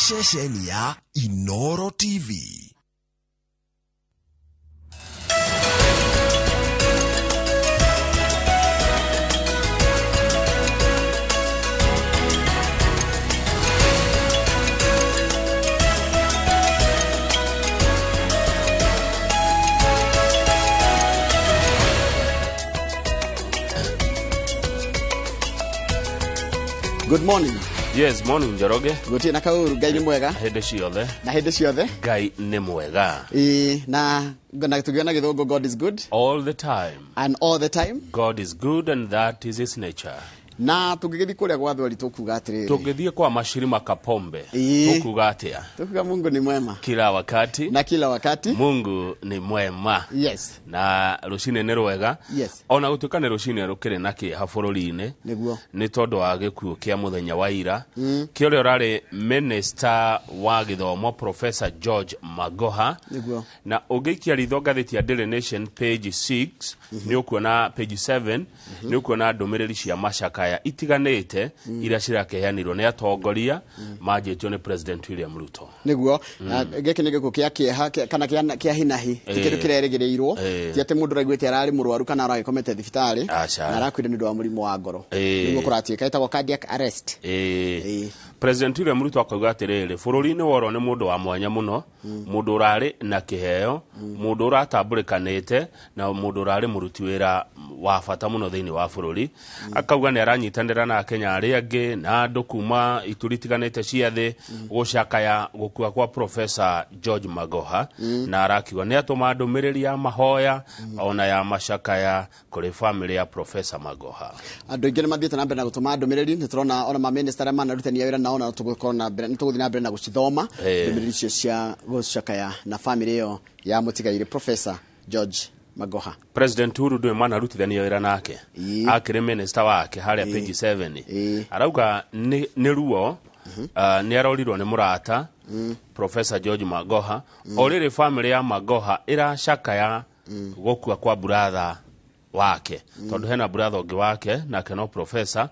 Nĩ ceceni ya Inoro TV. Good morning. Yes, morning Njoroge. Gũtirĩ na kaũru, Ngai nĩ mwega. Hĩndĩ ciothe. Na hĩndĩ ciothe. Ngai nĩ mwega. Ĩĩ, na tũngĩona gĩthũngũ, God is good. All the time. And all the time. God is good and that is his nature. Na tũngĩgĩthiĩ kũrĩa gwa thweri tũkuga atĩrĩrĩ. Tũngĩthiĩ kwa Mashirima Kapombe. Ĩĩ. Tũkuga atĩa? Tũkuga Mungu ni mwema. Kila wakati. Na kila wakati. Mungu ni mwema. Yes. Na rũcinĩ nĩ rwega. Yes. Ona gũtuĩka nĩ rũcinĩ rũkĩrĩ na kĩeha bũrũri-inĩ. Nĩguo. Nĩ tondũ wa gĩkuũ kĩa mũthenya wa ira. Kĩa ũrĩa ũrarĩ minister wa gĩthomo Professor George Magoha. Nĩguo. Na ũngĩikia ritho ngathĩti ya Daily Nation page 6 nĩ ũkuona, page 7 nĩ ũkuona ndũmĩrĩri cia macakaya itiganĩte iria cirakĩheanirwo nĩ atongoria manjĩtio nĩ President William Ruto. Nĩguo. Na gĩkĩ nĩ gĩkuũ kĩa kĩeha kana kĩa hinahi, ti kĩndũ kĩrerĩgĩrĩirwo. Ti atĩ mũndũ ũraiguĩte ararĩ mũrwaru kana aragĩkomete thibitarĩ. Aca. Na arakuire nĩ ũndũ wa mũrimũ wa ngoro. Nĩguo kũratuĩka ĩtagwo cardiac arrest. President William Ruto akauga atĩrĩrĩ, bũrũri-inĩ worwo nĩ mũndũ wa mwanya mũno, mũndũ ũrarĩ na kĩheo, mũndũ ũratambũrĩkanĩte na mũndũ ũrarĩ mũruti wĩra wa bata mũno thĩinĩ wa bũrũri. Akauga nĩ aranyitanĩra na Akenya arĩa angĩ na andũ kuma ituri itiganĩte cia thĩ gũcakaya gũkua kwa Professor George Magoha, na arakiuga nĩ atũma ndũmĩrĩri ya mahoya ona ya macakaya kũrĩ famĩlĩ ya Professor Magoha. Andũ aingĩ nĩ mathiĩte na mbere na gũtũma ndũmĩrĩri. Nĩ tũrona ona mamĩnĩsta arĩa manarutania wĩra nao, na tũgũkorwo na mbere, nĩ tũgũthiĩ na mbere na gũcithoma ndũmĩrĩri icio cia gũcakaya na famĩlĩ ĩyo ya mũtigairĩ Professor George Magoha. President Uhuru ndũĩ manarutithania wĩra nake akĩrĩ minister wake harĩa page 7. Arauga nĩ ruo, nĩ arorirwo nĩ mũrata Professor George Magoha. O rĩrĩ famĩlĩ ya Magoha ĩracakaya gũkua kwa buratha wake, tondũ hena buratha ũngĩ wake nake no professor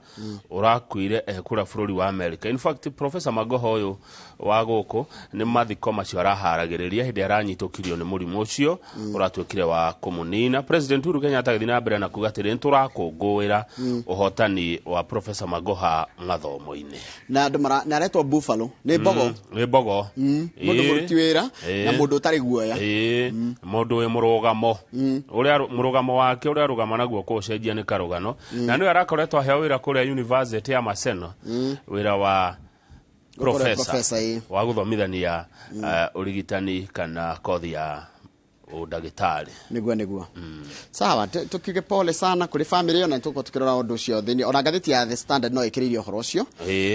ũrakuire ekũrĩa bũrũri wa America. In fact, Professor Magoha ũyũ wa gũkũ nĩ mathiko macio araharagĩrĩria hĩndĩ aranyitũkirio nĩ mũrimũ ũcio ũratuĩkire wa kũmũnina. President Uhuru Kenyatta agĩthiĩ na mbere na kuga atĩrĩ, nĩ tũrakũngũĩra ũhotani wa Professor Magoha mathomo-inĩ. Na andũ mara na aretwo Buffalo nĩ mbogo. Nĩ mbogo. Mũndũ mũruti wĩra na mũndũ ũtarĩ guoya. Ĩĩ, mũndũ wĩ mũrũgamo, ũrĩa mũrũgamo wake ũrĩa arũgama naguo kũũcenjia nĩ karũgano. Na nĩwe arakoretwo aheo wĩra kũrĩa University ya Maseno, wĩra wa Gũkorwo professor professor, ĩĩ. wa gũthomithania ũrigitani kana kothi ya ũndagĩtarĩ. Nĩguo. Sawa, tukiuge pole sana kũrĩ family ĩyo, na tũkorwo tukĩrora ũndũ ũcio thĩinĩ. Ona ngathĩti ya The Standard no ĩkĩrĩirie ũhoro ũcio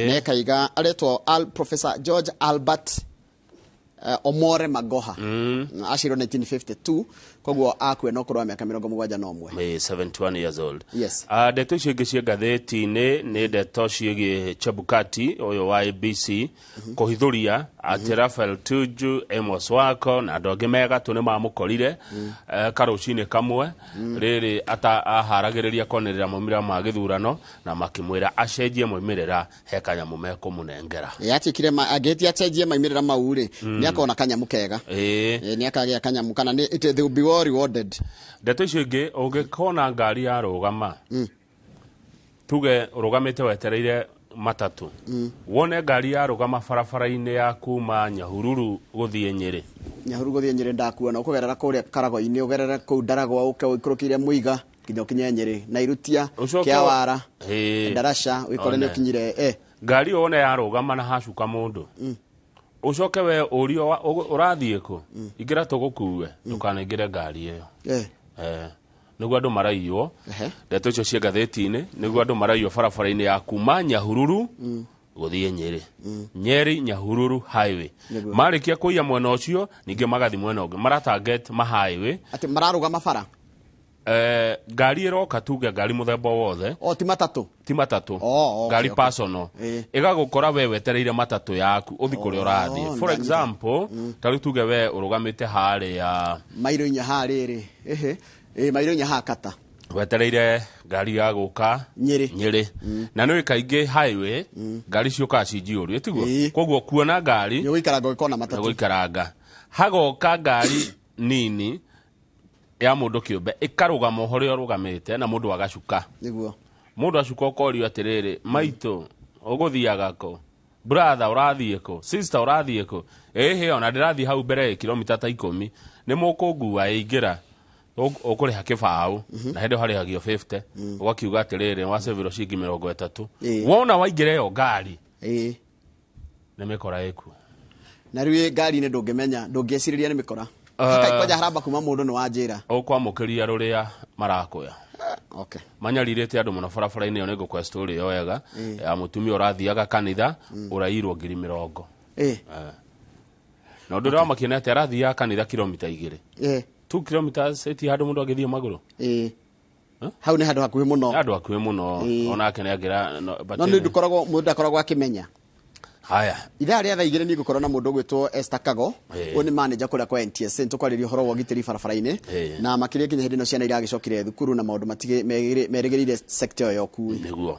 na ĩkaiga aretwo Professor George Albert Omore Magoha. Aciarirwo 1952, koguo akue na ũkũrũ wa mĩaka 71. Ĩĩ, 71 years old. Yes. Ndeto icio ingĩ ciĩ ngathĩti-inĩ nĩ ndeto ciĩgiĩ Chebukati ũyũ wa ABC kũhithũria atĩ Raphael Tuju, Amos Wako na andũ angĩ megatũ nĩ mamũkorire karũcinĩ kamwe rĩrĩ aharagĩrĩria kwanĩrĩra maumĩrĩra ma gĩthurano, na makĩmwĩra acenjie maumĩrĩra he kanyamũ mekũmũnengera. Yatuĩkire angĩhĩtia acenjie maumĩrĩra mau rĩ, nĩ akona kanyamũ kega. Nĩ akagĩa kanyamũ kana nĩ they will be well rewarded. Ndeto icio ingĩ, ũngĩkona ngari ya rũgama, tuge ũrũgamĩte wetereire matatũ, wone ngari ya rũgama barabara-inĩ ya kuma Nyahururu gũthiĩ Nyĩrĩ. Nyahururu gũthiĩ Nyĩrĩ ndakuona, ũkũgerera kũrĩa Karago-inĩ, ũgerere kũu Ndaragwa, ũke ũikũrũkĩire Mũiga nginya ũkinye Nyĩrĩ na Irutia, Kĩawara, Ndarasha, wĩkore nĩ One. ũkinyire Ngari ĩyo wone yarũgama na hacuka mũndũ, ũcoke we ũrio ũrathiĩ kũ, ingĩra tũgũkue, ndũkanaingĩre ngari ĩyo. Nĩguo andũ maraiywo. Ndeto icio ciĩ ngathĩti-inĩ, nĩguo andũ maraiywo barabara-inĩ ya kuma Nyahururu gũthiĩ Nyĩrĩ, Nyeri Nyahururu highway. Marĩkia kũiya mwena ũcio, ningĩ magathi mwena ũngĩ, maratarget ma highway. Atĩ mararũgama bara? Ngari ĩroka, tuge ngari mũthemba o wothe. O ti matatũ? Ti matatũ. Oh, okay, Ngari personal ĩgagũkora we wetereire matatũ yaku ũthi kũrĩa ũrathiĩ. For Ndanyita. example, ta rĩu tuge we ũrũgamĩte harĩa Mairo inya haha rĩrĩ, ehe, ĩ mairo inya haha kata. Wetereire ngari ya gũka Nyĩrĩ. Na nĩ kaingĩ highway ngari ciũkaga ci njiyũru, ĩtiguo? Koguo kuona ngari nĩ gũikaranga ũgĩkona matatũ. Nĩ gũikaranga. Hagoka ngari nini ya mũndũ kĩũmbe ĩkarũgama harĩa ũrũgamĩte na mũndũ agacuka. Nĩguo. Mũndũ acuka ũkorio atĩrĩrĩ, maitũ ũgũthiaga kũ? Brother ũrathiĩ kũ? Sister ũrathiĩ kũ? Ĩhĩ ona ndĩrathiĩ hau mbere kilomita ta 10. Nĩ mũkũngua ĩingĩra. Ũkũrĩha kĩbaũ na hĩndĩ harĩhagio 50 ũgakiuga atĩrĩrĩ wacevirwo ciringi 30. Wona waingĩra ĩyo ngari nĩ mĩkora ĩkuo. Na rĩu ngari-inĩ ndũngĩmenya, ndũngĩcirĩria nĩ mĩkora. Kwanja haramba kuma mũndũ nĩ wa njĩra. Ũkwamũkĩria rũrĩa marakuya. Okay. Manyarirĩte andũ mũno barabara-inĩ ĩyo, nĩngũkũhe story ĩyo wega ya mũtumia ũrathiaga kanitha ũrairwo ngiri 20. Na ũndũ ũrĩa wamakia atĩ arathiaga kanitha kilomita 2. 2 kilometers ĩti handũ mũndũ angĩthiĩ magũrũ. Hau nĩ handũ hakuhĩ mũno. Handũ hakuhĩ mũno onake nĩ angĩra no nĩ ndũkoragwo mũndũ ndakoragwo akĩmenya. Haya. Ithaa rĩa thaa 2 nĩ ngũkorwo na mũndũ ũgwĩtwo Esther Kago. Ũyũ nĩ manager kũrĩa kwa NTSA, tũkwarĩria ũhoro wa ũgitĩri barabara-inĩ na makĩria nginya hĩndĩ ĩno ciana iragĩcokire thukuru na maũndũ merĩgĩrĩire sector ĩyo ya ũkui. Nĩguo.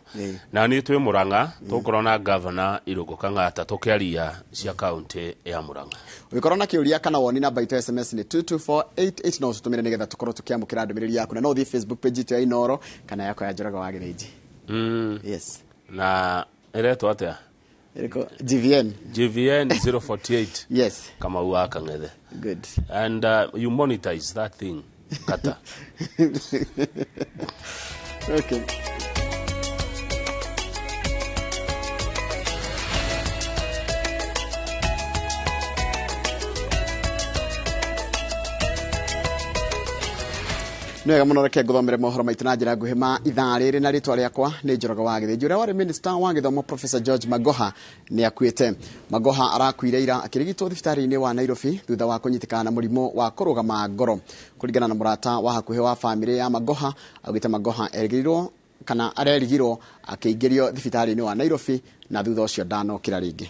Na niĩ twĩ Murang'a tũgũkorwo na governor Irũngũ Kang'ata tũkĩaria cia kaunti ya Murang'a. Ũngĩkorwo na kĩũria kana woni namba itũ ya SMS nĩ 22488 no ũtũtũmĩre nĩgetha tũkorwo tũkĩamũkĩra ndũmĩrĩri yaku, na no ũthiĩ Facebook page itũ ya Inooro kana yakwa ya Njoroge wa Gĩthĩnji. Yes. Na ĩretwo atĩa? GVN. GVN 048. Yes. Kamau wa Kang'ethe. Good. And you monetize that thing. Kata. Okay. Nĩ wega mũno, reke ngũthomere mohoro maitũ na njĩra nguhĩ ma ithaa rĩrĩ, na rĩtwa rĩakwa nĩ Njoroge wa Gĩthĩnji. Ũrĩa warĩ minister wa gĩthomo Professor George Magoha nĩ akuĩte. Magoha arakuire ira akĩrigitwo thibitarĩ-inĩ wa Nairobi thutha wa kũnyitĩkana na mũrimũ wa kũrũgama ngoro. Kũringana na mũrata wa hakuhĩ wa famĩlĩ ya Magoha, augĩte Magoha erĩgĩrĩirwo kana arerigirwo akĩingĩrio thibitarĩ-inĩ wa Nairobi na thutha ũcio ndanokĩra rĩngĩ.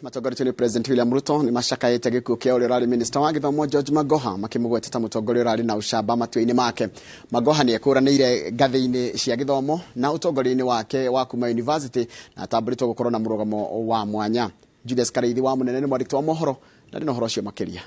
Matongoretio nĩ President William Ruto nĩ macakaĩte gĩkuũ kĩa ũrĩa ũrarĩ minister wa gĩthomo George Magoha, makĩmũgweta ta mũtongoria ũrarĩ na ũcamba matua-inĩ make. Magoha nĩ ekũranĩire ngathĩ-inĩ cia gĩthomo na ũtongoria-inĩ wake wa kuma university na atambũrĩtwo gũkorwo na mũrũgamo wa mwanya. Julius Kareithi wa Mũnene nĩ mwandĩki wa mohoro na ndĩ na ũhoro ũcio makĩria.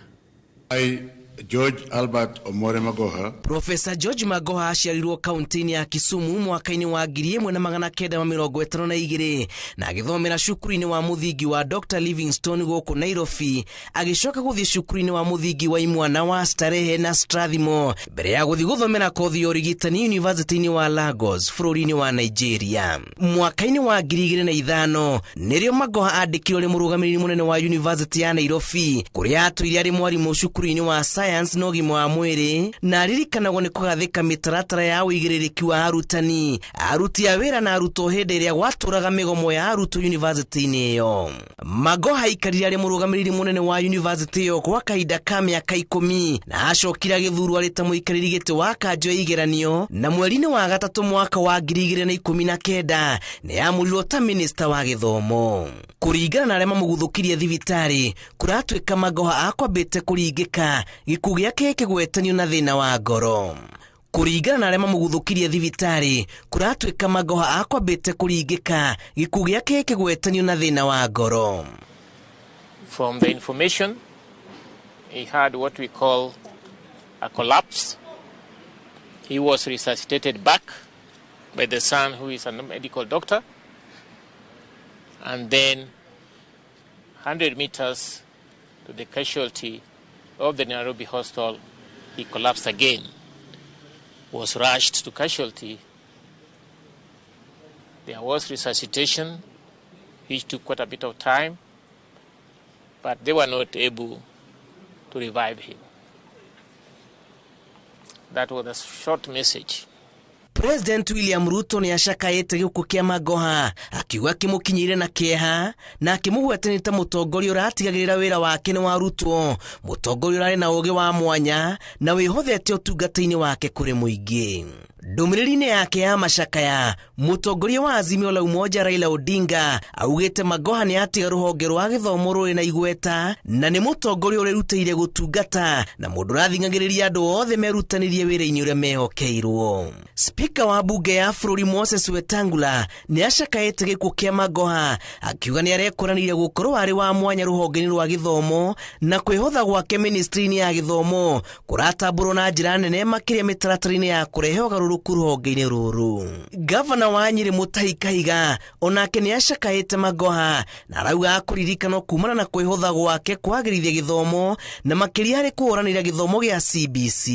I, George Albert Omore Magoha. Professor George Magoha aciarirwo kaunti-inĩ ya Kisumu mwaka-inĩ wa 1952 na agĩthomera cukuru-inĩ wa mũthingi wa Dr. Livingstone gũkũ Nairobi, agĩcoka gũthiĩ cukuru-inĩ wa mũthingi wa imwana wa Starehe na Strathmore mbere ya gũthiĩ gũthomera kothi ya ũrigitani University-inĩ wa Lagos bũrũri-inĩ wa Nigeria. Mwaka-inĩ wa 2005 nĩrĩo Magoha andĩkirwo arĩ mũrũgamĩrĩri mũnene wa University ya Nairobi, kũrĩa atũire arĩ mwarimũ cukuru-inĩ wa science na ũgima wa mwĩrĩ, na aririkanagwo nĩ kũgathĩka mĩtaratara ya ũigĩrĩrĩki wa arutani, aruti a wĩra na arutwo hĩndĩ ĩrĩa gwatũraga mĩgomo ya arutwo university-inĩ ĩyo. Magoha aikarire arĩ mũrũgamĩrĩri mũnene wa university ĩyo kwa kahinda ka mĩaka 10 na acokire agĩthurwo arĩ ta mũikarĩri gĩtĩ wa kanjũ ya igeranio, na mweri-inĩ wa 3 mwaka wa 2019 nĩ amũrirwo ta minista wa gĩthomo. Kũringana na arĩa mamũguthũkirie thibitarĩ, kũratuĩka Magoha akwambĩte kũringĩka, gĩkuũ gĩake gĩkĩgwetanio na thĩna wa ngoro. Kũringana na arĩa mamũguthũkirie thibitarĩ, kũratuĩka Magoha akwambĩte kũringĩka, gĩkuũ gĩake gĩkĩgwetanio na thĩna wa ngoro. From the information, he had what we call a collapse. He was resuscitated back by the son, who is a medical doctor, and then 100 meters to the casualty of the Nairobi Hospital, he collapsed again, was rushed to casualty. There was resuscitation, which took quite a bit of time, but they were not able to revive him. That was a short message. President William Ruto nĩ acakaĩte gĩkuũ kĩa Magoha, akiuga kĩmũkinyĩire na kĩeha na akĩmũgwetania ta mũtongoria ũratigagĩrĩra wĩra wake nĩ warutwo, mũtongoria ũrarĩ na ũũgĩ wa mwanya na wĩhothete ũtungata-inĩ wake kũrĩ mũingĩ. Ndũmĩrĩri-inĩ yake ya macakaya, mũtongoria wa Azimio la Umoja Raila Odinga augĩte Magoha nĩ atiga rũhonge rwa gĩthomo rũrĩ na igweta na nĩ mũtongoria ũrerutĩire gũtungata na mũndũ ũrathing'agĩrĩria andũ othe merutanĩrie wĩra-inĩ ũrĩa mehokeirwo. Spika wa bunge ya bũrũri Moses Wetangula nĩ acakaĩte gĩkuũ kĩa Magoha akiuga nĩ arekoranĩire gũkorwo arĩ wa mwanya rũhonge-inĩ rwa gĩthomo na kwĩhotha gwake ministry-inĩ ya gĩthomo kũratambũrwo na njĩra nene makĩria mĩtaratara-inĩ ya kũrehe ũgarũrũku rũhonge-inĩ rũrũ. Gavana wa Nyĩrĩ Mutahi Kahiga onake nĩ acakaĩte Magoha na arauga akũririkanwo kumana na kwĩhotha gwake kwagĩrithia gĩthomo na makĩria harĩ kũhũranĩra gĩthomo gĩa CBC.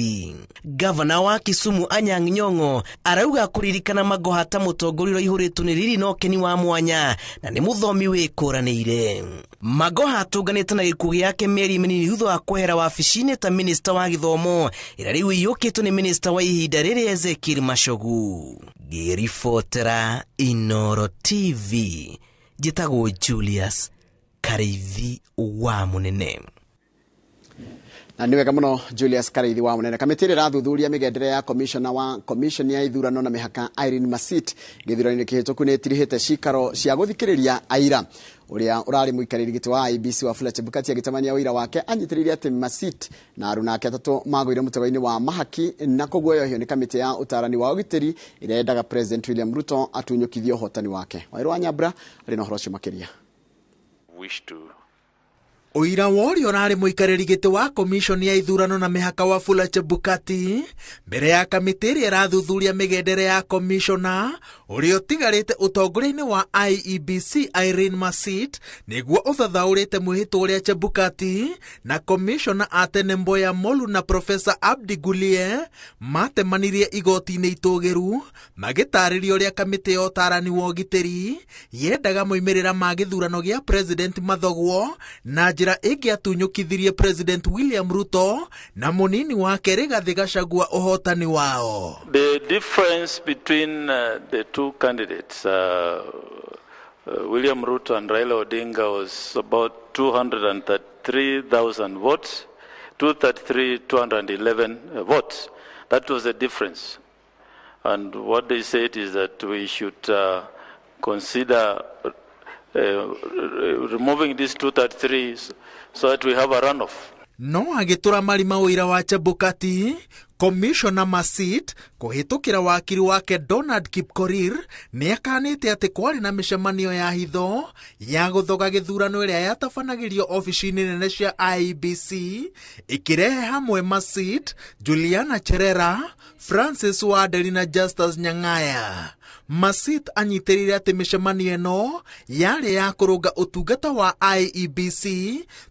Gavana wa Kisumu Anyang' Nyong'o arauga kũririkana Magoha ta mũtongoria ũraihũrĩtwo nĩ riri na ũkeni wa mwanya na nĩ mũthomi wĩkũranĩire. Magoha atũnganĩte na gĩkuũ gĩake mĩeri mĩnini thutha wa kwehera wabici-inĩ ta minista wa gĩthomo ĩrĩa rĩu ĩiyũkĩtwo nĩ minista wa ihinda rĩrĩ Ezekiel Machogu. Ngĩribotera Inooro TV, njĩtagwo Julius Kariithi wa Mũnene. Na nĩ wega mũno Julius Kariithi wa Mũnene. Kamĩtĩ ĩrĩa ĩrathuthuria mĩgendere ya commissioner wa commission ya ithurano na mĩhaka Irene Masit gĩthurano-inĩ kĩhĩtũku nĩ ĩtirihĩte cikaro cia gũthikĩrĩria aira. Ũrĩa ũrarĩ mũikarĩri gĩtĩ wa IEBC Wafula Chebukati agĩtabania ũira wake anyitĩrĩire atĩ Masit na aruna ake atatũ magũire mũtego-inĩ wa mahaki na kũguoyohio nĩ kamĩtĩ ya ũtarani wa ũgitĩri ĩrĩa yendaga President William Ruto atunyũkithie ũhotani wake. Wairũ wa Nyambura arĩ na ũhoro ũcio makĩria. Ũira wa ũrĩa ũrarĩ mũikarĩri gĩtĩ wa commission ya ithurano na mĩhaka Wafula Chebukati mbere ya kamĩtĩ ĩrĩa ĩrathuthuria mĩgendere ya commissioner ũrĩa ũtigarĩte ũtongoria-inĩ wa IEBC Irene Masit nĩguo ũthathaũrĩte mwĩhĩtwa ũrĩa Chebukati na commissioner a tene Mboya Molu na Professor Abdi Gulie matemanirie igoti-inĩ itũgĩru magĩtarĩria ũrĩa kamĩtĩ ya ũtarani wa ũgitĩri yendaga moimĩrĩra ma gĩthurano gĩa president mathogwo na njĩra ĩngĩatunyũkithirie President William Ruto na mũnini wake Rigathi Gachagua ũhotani wao. The difference between the two candidates, William Ruto and Raila Odinga, was about 233,000 votes, 233,211 votes. That was the difference. And what they said is that we should consider removing these 233 so that we have a runoff. No agĩtũra marima ũira wa Chebukati, Commissioner Masit kũhĩtũkĩra wakiri wake Donald Kipkorir nĩ akanĩte atĩ kwarĩ na mĩcemanio ya hitho ya gũthoga gĩthurano ĩrĩa yatabanagĩrio obici-inĩ nene cia IEBC ĩkĩrehe hamwe Masit, Juliana Cherera, Francis Wanderi na Justus Nyang'aya. Masit anyitĩrĩire atĩ mĩcemanio ĩno yarĩ ya kũrũnga ũtungata wa IEBC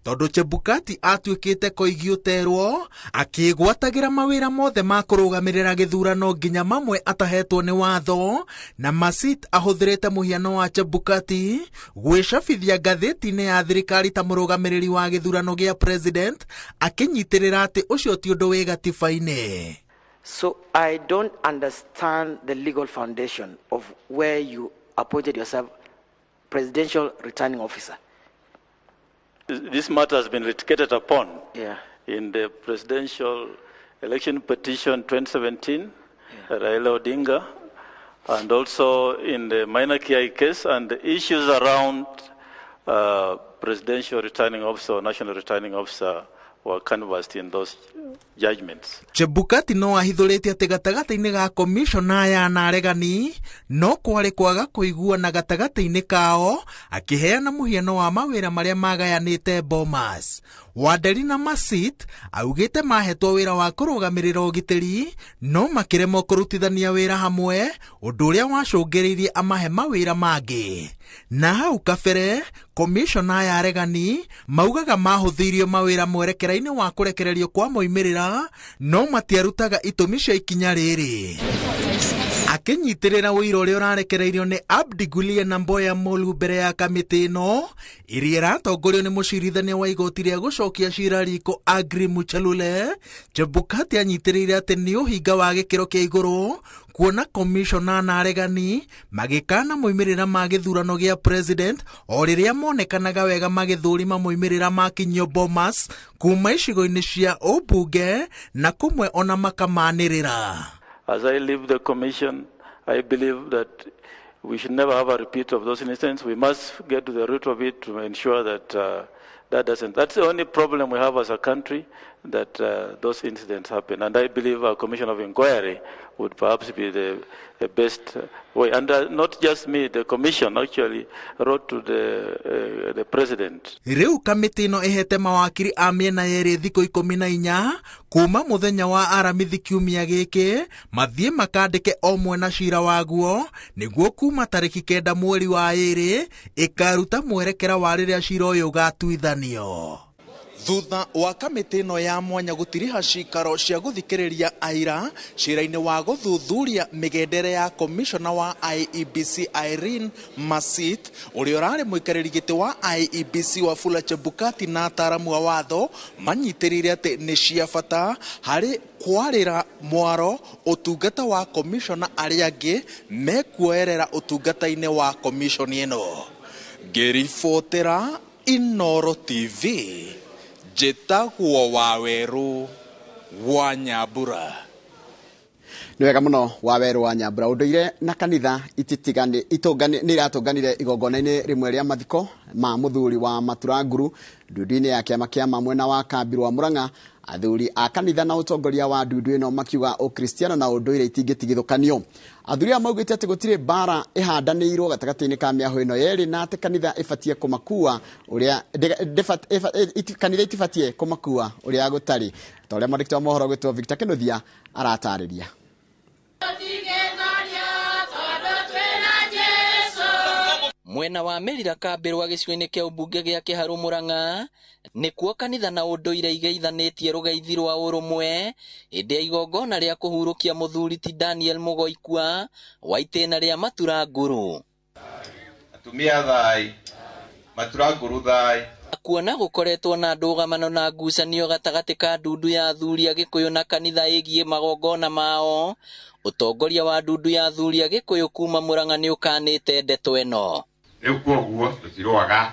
tondũ Chebukati atuĩkĩte koigi ũterwo akĩgwatagĩra mawĩra mothe ma kũrũgamĩrĩra gĩthurano nginya mamwe atahetwo nĩ watho, na Masit ahũthĩrĩte mũhiano wa Chebukati gwĩcabithia ngathĩti-inĩ ya thirikari ta mũrũgamĩrĩri wa gĩthurano gĩa president akĩnyitĩrĩra atĩ ũcio ti ũndũ wĩ gatiba-inĩ. So I don't understand the legal foundation of where you appointed yourself presidential returning officer. This matter has been litigated upon in the presidential election petition 2017, Raila Odinga, and also in the Maina Kiai case, and the issues around presidential returning officer or national returning officer were canvassed in those judgments. Chebukati no ahithũrĩte atĩ gatagatĩ-inĩ ga commissioner aya na aregani no kwarĩ kwaga kũiguana gatagatĩ-inĩ kao, akĩheana mũhiano wa mawĩra marĩa magayanĩte Bomas. Wanderi na Masit augĩte mahetwo wĩra wa kũrũgamĩrĩra ũgitĩri no makĩremwo kũrutithania wĩra hamwe, ũndũ ũrĩa wacũngĩrĩirie amahe mawĩra mangĩ. Na hau kabere commissioner ya aregani maugaga mahũthĩirio mawĩra mwerekera-inĩ wa kũrekererio kwa moimĩrĩra no matiarutaga itũmi cia ikinya rĩrĩ. Akĩnyitĩrĩra ũira ũrĩa ũrarekereirio nĩ Abdi Gulie na Mboya Molu mbere ya kamĩtĩ ĩno ĩrĩa ĩratongorio nĩ mũcirithania wa igoti rĩa gũcokia cira riko Agri Muchelule, Chebukati anyitĩrĩire atĩ nĩ ũhinga wa gĩkĩro kĩa igũrũ kuona commissioner na aregani magĩkana moimĩrĩra ma gĩthurano gĩa president o rĩrĩa monekanaga wega magĩthũrima moimĩrĩra ma kinyio Bomas kuma icigo-inĩ cia ũmbunge na kũmwe ona makamanĩrĩra. As I leave the commission, I believe that we should never have a repeat of those incidents. We must get to the root of it to ensure that that doesn't. That's the only problem we have as a country, that those incidents happen. And I believe a commission of inquiry would perhaps be the best way. And not just me, the commission actually wrote to the president. Riu kamiti ino ihete mawakiri a miena yeri thikũ 14 kuma muthenya wa Aramithi kiumia giki mathie makandike o mwena cira waguo niguo kuma tariki 9 mweri wa 2 ikaruta mwerekera wa riria cira uyu ugatuithanio. Thutha wa kamĩtĩ ĩno ya mwanya gũtiriha cikaro cia gũthikĩrĩria aira cira-inĩ wa gũthuthuria mĩgendere ya komishona wa IEBC Irene Masit ũrĩa ũrarĩ mũikarĩri gĩtĩ wa IEBC Wafula Chebukati na ataaramu a watho manyitĩrĩire atĩ nĩ cia bata harĩ kwarĩra mwaro ũtungata wa komishona arĩa angĩ mekuoerera ũtungata-inĩ wa komishoni ĩno. Ngĩribotera Inooro TV, njĩtagwo Wawerũ wa Nyambura. Nĩ wega mũno Wawerũ wa Nyambura. Ũndũire na kanitha nĩ iratũnganire igongona-inĩ rĩmwe rĩa mathiko ma mũthuri wa Maturanguru ndundu-inĩ ya kĩama kĩa mwena wa Kambirwa wa Murang'a. Athuri a kanitha na ũtongoria wa ndundu ĩno makiuga ũkristiano na ũndũire itingĩtigithũkanio. Athuri aya maugĩte atĩ gũtirĩ mbara ĩhandanĩirwo gatagatĩ-inĩ ka mĩahũ ĩno yerĩ na atĩ kanitha ĩbatiĩ kũmakua ũrĩa kanitha itibatie kũmakua ũrĩa gũtarĩ. Ta ũrĩa mwandĩki wa mohoro gwĩtwo Victor Kinuthia aratarĩria. Mwena wa Mĩrira Kambĩrwa gĩcigo-inĩ kĩa ũmbunge gĩa Kĩharũ Murang'a nĩkuo kanitha na ũndũire igeithanĩtie rũgeithi rwa ũrũmwe hĩndĩ ya igongona rĩa kũhurũkia mũthuri ti Daniel Mũgoikua wa itĩna rĩa Maturanguru. Atumia thai, Maturanguru thai. Kuona gũkoretwo na ndũgamano na ngucanio gatagatĩ ka ndundu ya athuri a Gĩkũyũ na kanitha ĩgiĩ magongona mao, ũtongoria wa ndundu ya athuri a Gĩkũyũ kuma Murang'a nĩ ũkanĩte ndeto ĩno. Rĩu kwoguo tũtirũaga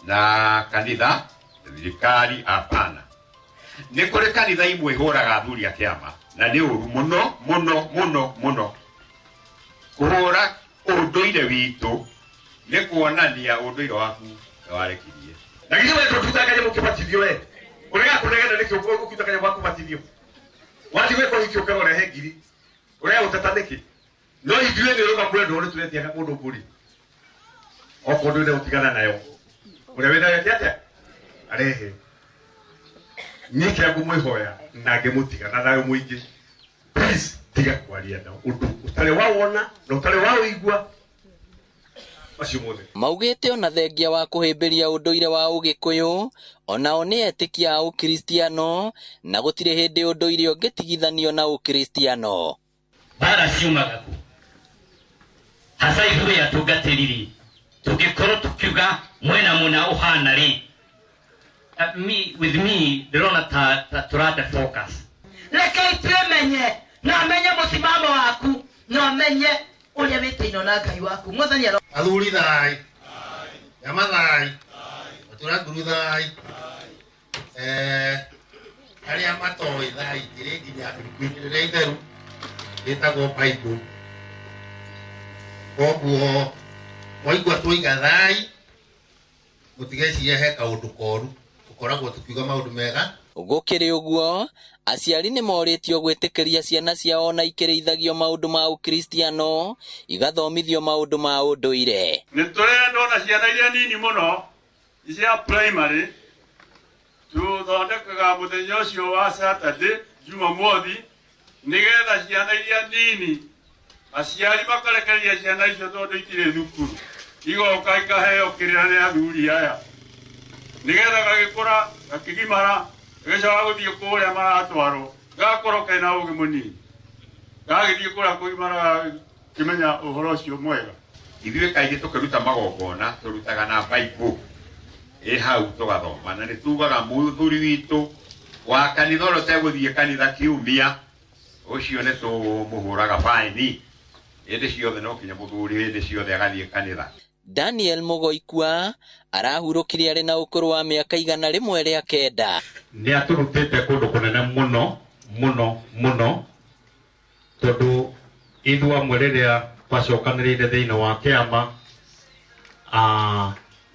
na kanitha thirikari hapana. Nĩ kũrĩ kanitha imwe ihũraga athuri a kĩama na nĩ ũru mũno mũno mũno mũno. Kũhũra ũndũire witũ nĩ kuonania ũndũire waku warekirie. Na githĩ we tũtutakaje mũkĩbatithio we? Ũrega kũnegena nĩkĩ ũkĩutakaje gwa kũbatithio? Wathiĩ gwĩka ũhiki ũkĩrwo ũrehe ngiri. Ũrega gũteta nĩkĩ? No ithuĩ nĩ ũrauga kũrĩ ndũrũ tũretiaga mũndũ mbũri. Okorwo ndũrĩ gũtigana nayo. Ũrĩa wĩnayo atĩa? Arehe. Niĩ kĩrĩa ngũmwĩhoya na ngĩmũtiga na thayũ mũingĩ. Please tiga kwaria na ũndũ ũtarĩ wawona na ũtarĩ waũigua. Maugĩte ona thengia wa kũhĩmbĩria ũndũire wa ũgĩkũyũ onao nĩ etĩkia a ũkristiano na gũtirĩ hĩndĩ ũndũire ũngĩtigithanio na ũkristiano. Mbara ciumaga kũ? Hasa ithuĩ atungatĩri rĩ, tũngĩkorwo tũkiuga mwena mũna ũhana rĩ, with me ndĩrona ta tũrate focus. Reke twĩmenye na menye mũsimamo waku na menye ũrĩa wĩtĩinwo na Ngai waku. Mwathani aro. Athuri thai, nyama thai, Maturanguru thai, arĩa matoĩ thai ĩrĩ nginya ibuku-inĩ rĩrĩa itheru rĩtagwo Bible. Koguo mwaigua twoiga thai mũtigecirie he kaũndũ koru, tũkoragwo tũkiuga maũndũ mega. Gũkĩrĩ ũguo, aciari nĩ morĩtio gwĩtĩkĩria ciana ciao na ikĩrĩithagio maũndũ ma ũkristiano igathomithio maũndũ ma ũndũire. Nĩ tũrenda ona ciana iria nini mũno cia primary tũthondekaga mũthenya ũcio wa Saturday Jumamothi nĩgetha ciana iria nini aciari makarekereria ciana icio tondũ itirĩ thukuru igoka ikaheo kĩrĩra nĩ athuri aya nĩgetha gagĩkũra gakĩgimara gagĩcoka gũthiĩ kũrĩa maratwarwo gagakorwo kena ũgĩ mũnini gagĩthiĩ kũrĩa kũgimara gakĩmenya ũhoro ũcio mwega. Ithuĩ kaingĩ tũkĩruta magongona tũrutaga na Bible ĩ hau tũgathoma na nĩ tugaga mũthuri witũ wa kanitha ũrĩa ũtegũthiĩ kanitha kiumia ũcio nĩ tũmũhũraga baini hĩndĩ ciothe no kinya mũthuri hĩndĩ ciothe agathiĩ kanitha. Daniel Mũgoikua arahurũkire arĩ na ũkũrũ wa mĩaka 109. Nĩ atũrutĩte kũndũ kũnene mũno mũno mũno Tondũ ithuĩ amwe rĩrĩa twacokanĩrĩire thĩinĩ wa kĩama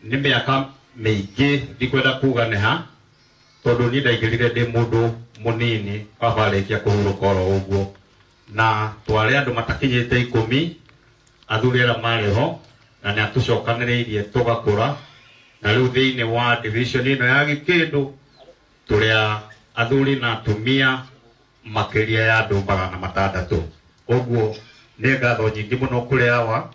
nĩ mĩaka mĩingĩ ndikwenda kuga nĩ ha tondũ niĩ ndaingĩrire ndĩ mũndũ mũnini baba arĩkia kũhurũka oro ũguo na twarĩ andũ matakinyĩte 10 athuri arĩa marĩ ho na nĩ atũcokanĩrĩirie tũgakũra na rĩu thĩinĩ wa division ĩno ya Gĩkĩndũ tũrĩ athuri na atumia makĩria ya andũ 600 ũguo nĩ ngatho nyingĩ mũno kũrĩ awa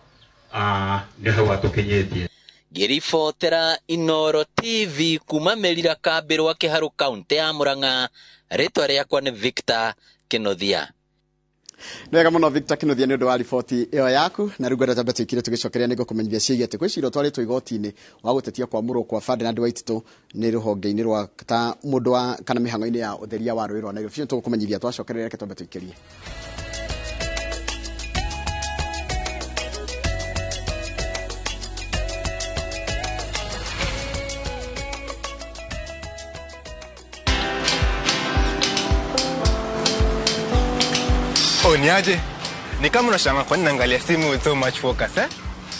nĩ hau atũkinyĩtie. Ngĩribotera Inooro TV kuma Merira Kambĩrwa Kĩharũ kaunti ya Murang'a, rĩtwa rĩakwa nĩ Victor Kĩnuthia. Nĩ wega mũno Victor Kĩnuthia nĩ ũndũ wa riboti ĩyo yaku na rĩu ngwenda twambe tũikire tũgĩcokeria nĩ ngũkũmenyithia ciĩgiĩ atĩ kwĩ cira ũtwarĩtwo igoti-inĩ wa gũtetia kwamũrwo kwa Ferdinand Waititũ nĩ rũhonge-inĩ rwa ta mũndũ wa kana mĩhang'o-inĩ ya ũtheria wa rũĩ rwa Nairobi. Ũcio tũgũkũmenyithia twacokereria, reke twambe tũikĩrie. Oh, niaje? Ni kama unashangaa kwa nini naangalia simu with so much focus, eh?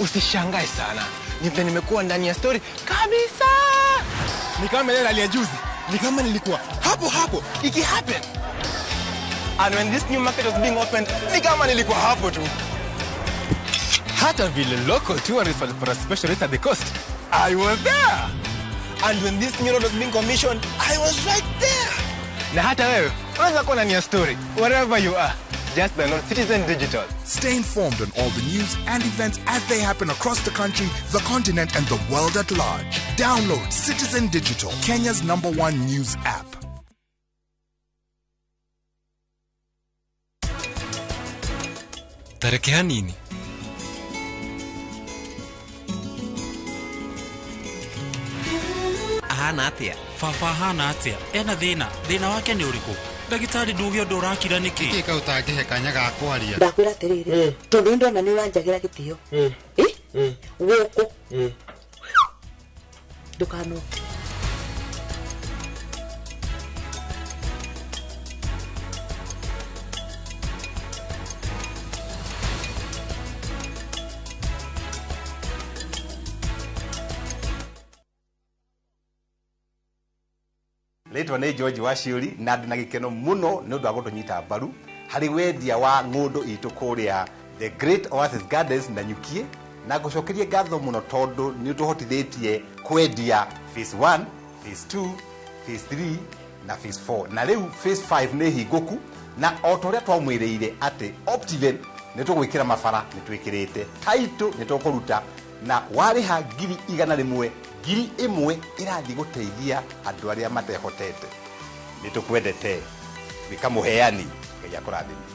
Usishangae sana. Ni vile nimekuwa ndani ya story kabisa. Ni kama ile ya juzi. Ni kama nilikuwa hapo hapo iki happen. And when this new market was being opened, ni kama nilikuwa hapo tu. Hata vile local tourists walipata special rate at the coast, I was there. And when this new road was being commissioned, I was right there. Na hata wewe unaweza kuwa ndani ya story wherever you are. Just download Citizen Digital. Stay informed on all the news and events as they happen across the country, the continent, and the world at large. Download Citizen Digital, Kenya's #1 news app. Tareke hanini. Ahana atia? Baba ahana atia? Ena thĩna. Thĩna wake nĩ ũrĩkũ? Ndagĩtarĩ nduge ũndũ ũrakira nĩkĩ? Nĩkĩ kau ũtangĩhe kanya ga kwaria? Ndakwĩra atĩrĩrĩ, tondũ ndona nĩ ũranjagĩra gĩtĩo. Gũkũ ndũkanoke. Rĩtwa nĩ George Waciũri na ndĩ na gĩkeno mũno nĩ ũndũ wa gũtũnyita mbaru harĩ wendia wa ng'ũndũ itũ kũrĩa The Great Oasis Gardens na Nyukie, na ngũcokerie ngatho mũno tondũ nĩ ũtũhotithĩtie kwendia phase 1, phase 2, phase 3 na phase 4, na rĩu phase 5 nĩ hingũku, na o ta ũrĩa twamwĩrĩire atĩ Optiven nĩ tũgwĩkĩra mabara nĩ twĩkĩrĩte, title nĩ tũkũruta, na warĩha 100,000 1,000 ĩrathiĩ gũteithia andũ arĩa matehotete. Nĩ tũkwendete. Wĩka mũheani, Ngai akũrathime.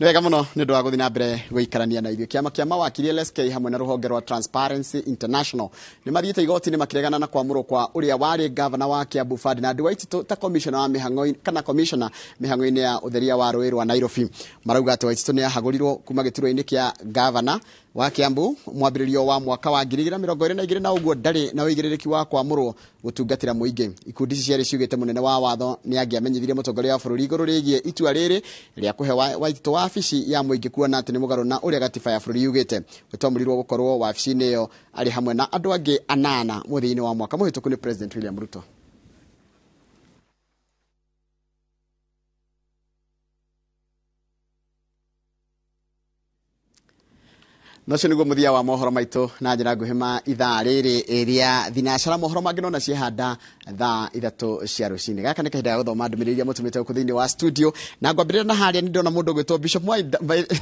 Nĩ wega mũno nĩ ũndũ wa gũthiĩ na mbere gũikarania na ithuĩ. Kĩama kĩa mawakiri LSK hamwe na rũhonge rwa Transparency International nĩ mathiĩte igoti-inĩ makĩregana na kwamũrwo kwa ũrĩa warĩ gavana wa Kiambu Ferdinand Waititũ ta commissioner wa mĩhang'o kana commissioner mĩhang'o-inĩ ya ũtheria wa rũĩ rwa Nairobi. Marauga atĩ Waititũ nĩ ahagũrirwo kuma gĩturwa-inĩ kĩa gavana wa Kiambu mwambĩrĩrio wa mwaka wa 2022 na ũguo ndarĩ na ũigĩrĩrĩki wa kwamũrwo gũtungatĩra mũingĩ. Ikundi ici cierĩ ciugĩte mũnene wa watho nĩ angĩamenyithirie mũtongoria wa bũrũri igũrũ rĩgiĩ itua rĩrĩ rĩa kũhe Waititũ wabici ya mũingĩ kuona atĩ nĩ mũgarũ na ũrĩa gatiba ya bũrũri yugĩte. Wetwamũrirwo gũkorwo wabici-inĩ ĩyo arĩ hamwe na andũ angĩ 8 mũthia-inĩ wa mwaka mũhĩtũku nĩ President William Ruto. Nocio nĩguo mũthia wa mohoro maitũ na njĩra nguhĩ ma ithaa rĩrĩ rĩa thinacara. Mohoro mangĩ nona ciehanda thaa 3 cia rũcinĩ. Gaka nĩ kahinda ga gũthoma ndũmĩrĩri iria mũtũmĩte gũkũ thĩinĩ wa studio, na ngwambĩrĩria na harĩa nĩ ndona mũndũ ũgwĩtwo Bishop Mwai.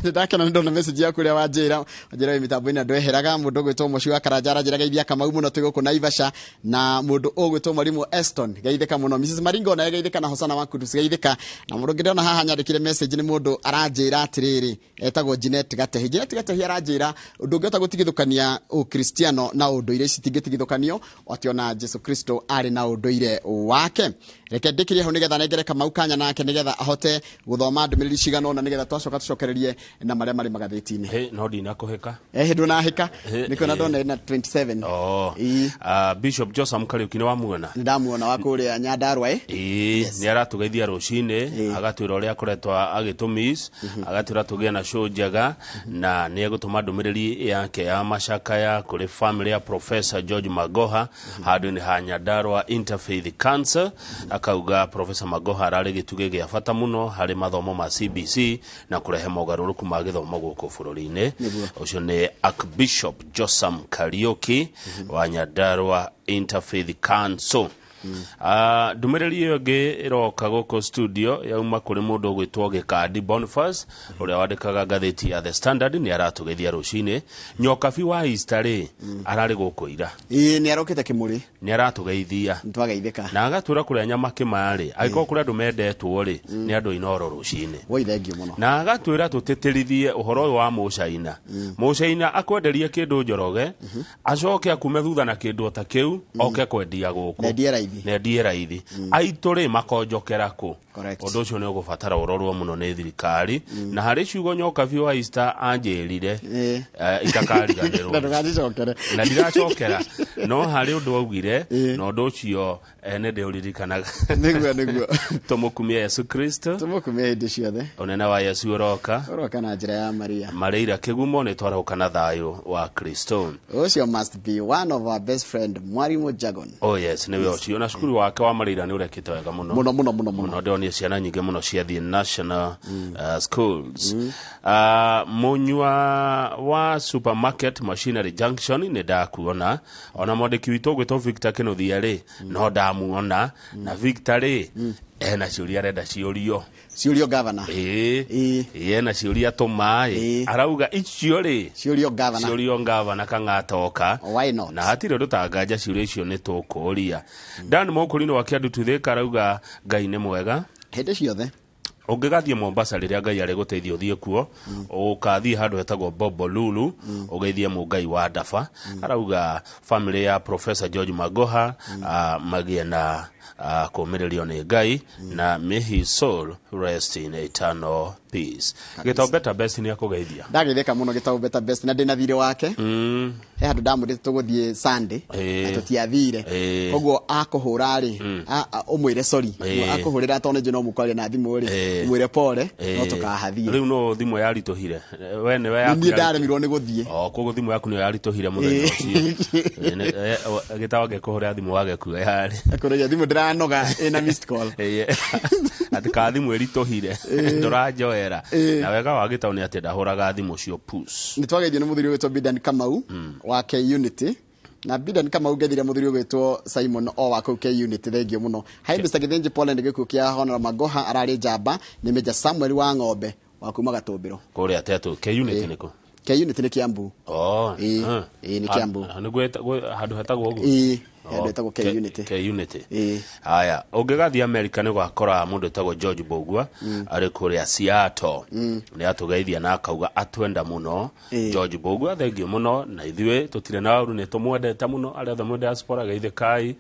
Ndakena nĩ ndona message yaku ũrĩa wanjĩra wĩ mĩtambo-inĩ na ndweheraga. Mũndũ ũgwĩtwo Mũciĩ wa Karanja aranjĩra geithia Kamau mũno twĩ gũkũ Naivasha, na mũndũ ũgwĩtwo Mwalimu Eston geithĩka mũno, Mrs Maringo naye geithĩka, na Hosana wa Kudus geithĩka. Na mũndũ ũngĩ ndona haha nyandĩkire message nĩ mũndũ aranjĩra atĩrĩrĩ, etagwo Jeanette Gatehi. Jeanette Gatehi aranjĩra ndũngĩhota gũtigithũkania ũkristiano na ũndũire, ici citingĩtigithũkanio atĩ ona Jesu Kristo arĩ na ũndũire wake. Reke ndĩkĩrie hau nĩgetha nengere Kamau kanya nake nĩgetha ahote gũthoma ndũmĩrĩri cigana ũna nĩgetha twacoka tũcokererie na marĩa marĩ magathĩti-inĩ. No ndinakũhĩka. Ndũnahĩka. Nĩkuona ndona ĩna 27. Bishop Josam Kariuki nĩ wamuona? Ndamuona wa kũrĩa Nyandarua. Nĩ aratũgeithia rũcinĩ, agatwĩra ũrĩa akoretwo agĩtũmiss, agatwĩra tũgĩe na show njega, na nĩ egũtũma ndũmĩrĩri yake ya macakaya kũrĩ family ya Professor George Magoha handũ-inĩ ha Nyandarua Interfaith Council. Akauga Professor Magoha ararĩ gĩtugĩ gĩa bata mũno harĩ mathomo ma CBC na kũrehe mogarũrũku ma gĩthomo gũkũ bũrũri-inĩ. Ũcio nĩ Archbishop Josam Kariuki wa Nyandarua Interfaith Council. Ndũmĩrĩri ĩyo ĩngĩ ĩroka gũkũ studio yauma kũrĩ mũndũ ũgwĩtwo Gĩkandi Boniface ũrĩa wandĩkaga ngathĩti ya The Standard. Nĩ aratũgeithia rũcinĩ. Nyokabi wa Easter rĩ, ararĩ gũkũ ira. Ĩĩ, nĩ arokĩte Kĩmũrĩ. Nĩ aratũgeithia. Nĩtwageithĩka. Na agatwĩra kũrĩa nyama kĩma rĩ, angĩkorwo kũrĩ andũ mendetwo rĩ, nĩ andũ Inooro rũcinĩ. Woi, thengiũ mũno. Na agatwĩra tũtĩtĩrithie ũhoro ũyũ wa mũcaina. Mũcaina akwenderie kĩndũ Njoroge, acoke akume thutha na kĩndũ o ta kĩu, oke kwendia gũkũ. Nendie raithi. Nendie raithi. Aitũ rĩ, makonjokera kũ? Ũndũ ũcio nĩ ũgũbatara ũrorwo mũno nĩ thirikari. Na harĩ ciugo Nyokabi wa Easter anjĩrire itakariganĩrwo. Na ndũgacicokere. Na ndiracokera, no harĩ ũndũ augire, na ũndũ ũcio nĩ ndĩũririkanaga. Nĩguo. Tũmũkumie Yesu Kristo. Tũmũkumie hĩndĩ ciothe. Ũnene wa Yesu ũroka. Ũroka na njĩra ya Maria. Marĩira kĩgumo nĩ twarahũka na thayũ wa Kristo. Ũcio must be one of our best friend, Mwarimu Jagon. Oh yes, nĩwe ũcio. Na cukuru wake wa Marĩira nĩ ũrekĩte wega mũno. Mũno mũno mũno mũno. Ndĩronire ciana nyingĩ mũno ciathiĩ national schools. Mũnyua wa supermarket Machinery Junction nĩ ndakuona. Ona mwandĩki witũ ũgwĩtwo Victor Kĩnuthia rĩ, no ndamuona. Na Victor rĩ, ena ciũria arenda ciũrio. Ciũrio governor. Ĩĩ, ena ciũria tũma ĩ. Arauga icio rĩ, ciũrio governor. Ciũrio governor Kang'ata. Why not? Na hatirĩ ũndũ tanganja ciũria icio nĩ tũkũria. Dan Mũkũrinĩ wa Kĩandu Tuthĩka arauga Ngai nĩ mwega hĩndĩ ciothe. Ũngĩgathiĩ Mombasa rĩrĩa Ngai arĩ gũteithia ũthiĩ kuo, ũkathiĩ handũ hetagwo Bobo Lulu, ũgeithie mũngai wa Ndaba. Arauga family ya Professor George Magoha magĩe na kũũmĩrĩrio nĩ Ngai, na may his soul rest in eternal peace. Gĩtau Better Best nĩ akũgeithia. Ndageithĩka mũno Gĩtau Better Best, na ndĩna thirĩ wake. He handũ ndamwĩrĩte tũgũthiĩ Sunday na tũtiathire. Koguo akũhũra rĩ, ũmwĩre sorry. Akũhũrĩra tondũ nĩ no mũkwaria na thimũ rĩ, ũmwĩre pole, no tũkahathiĩ. Rĩu no thimũ yaritũhire. We nĩwe yaku. Niĩ ndaremirwo nĩ gũthiĩ. Koguo thimũ yaku nĩyo yaritũhire mũthenya ũcio. Gĩtau angĩkũhũrĩra thimũ wage kuoya rĩ. Akũrĩria thimũ ndĩranoga ĩna missed call. Atĩ ka thimũ ĩritũhire, ndũranjoera. Na wega wa Gĩtau nĩ atĩ ndahũraga thimũ cio push. Nĩ twageithio nĩ mũthuri ũgwĩtwo Bidan Kamau wa K Unity. Na Bidan Kamau ngethire mũthuri ũgwĩtwo Simon o wa kũu K Unity, thengio mũno. Hi Mr. Githinji, Poland gĩkuũ kĩa Honor Magoha, ararĩ njamba. Nĩ Major Samuel wa Ng'ombe wa kuma Gatũmbĩro. Kũrĩa Tetũ. K Unity nĩkũ? K Unity nĩ Kiambu. Ĩĩ, nĩ Kiambu. Nĩguo handũ hetagwo ũguo? Ĩĩ, handũ hetagwo K Unity. K Unity. Haya, ũngĩgathiĩ America nĩ ũgakora mũndũ wĩtagwo George Mbugua arĩ kũrĩa Seattle. Nĩ atũgeithia na akauga atwenda mũno. George Mbugua, thengio mũno, na ithuĩ tũtirĩ na ũru, nĩ tũmwendete mũno. Arĩa othe mwĩ diaspora geithĩkai.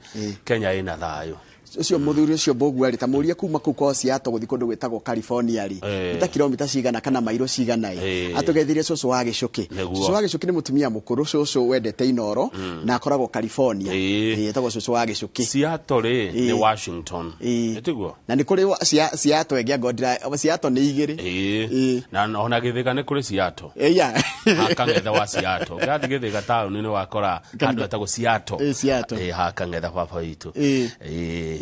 Kenya ĩna thayũ. Ũcio mũthuri ũcio Mbugua rĩ, ta mũrie kuma kũu kwa Seattle gũthiĩ kũndũ gwĩtagwo California rĩ, nĩ ta kilomita cigana kana mairo cigana ĩ. Atũgeithirie cũcũ wa Gĩcũkĩ. Cũcũ wa Gĩcũkĩ nĩ mũtumia mũkũrũ, cũcũ wendete Inooro, na akoragwo California. Etagwo cũcũ wa Gĩcũkĩ. Seattle rĩ, nĩ Washington. Ĩtiguo? Na nĩ kũrĩ Seattle ĩngĩ angorwo Seattle nĩ igĩrĩ. Na ona Gĩthĩga nĩ kũrĩ Seattle. Hakang'ethe wa Seattle. Ũgathiĩ Gĩthĩga taũni nĩ wakora handũ hetagwo Seattle. Seattle. Hakang'ethe baba witũ.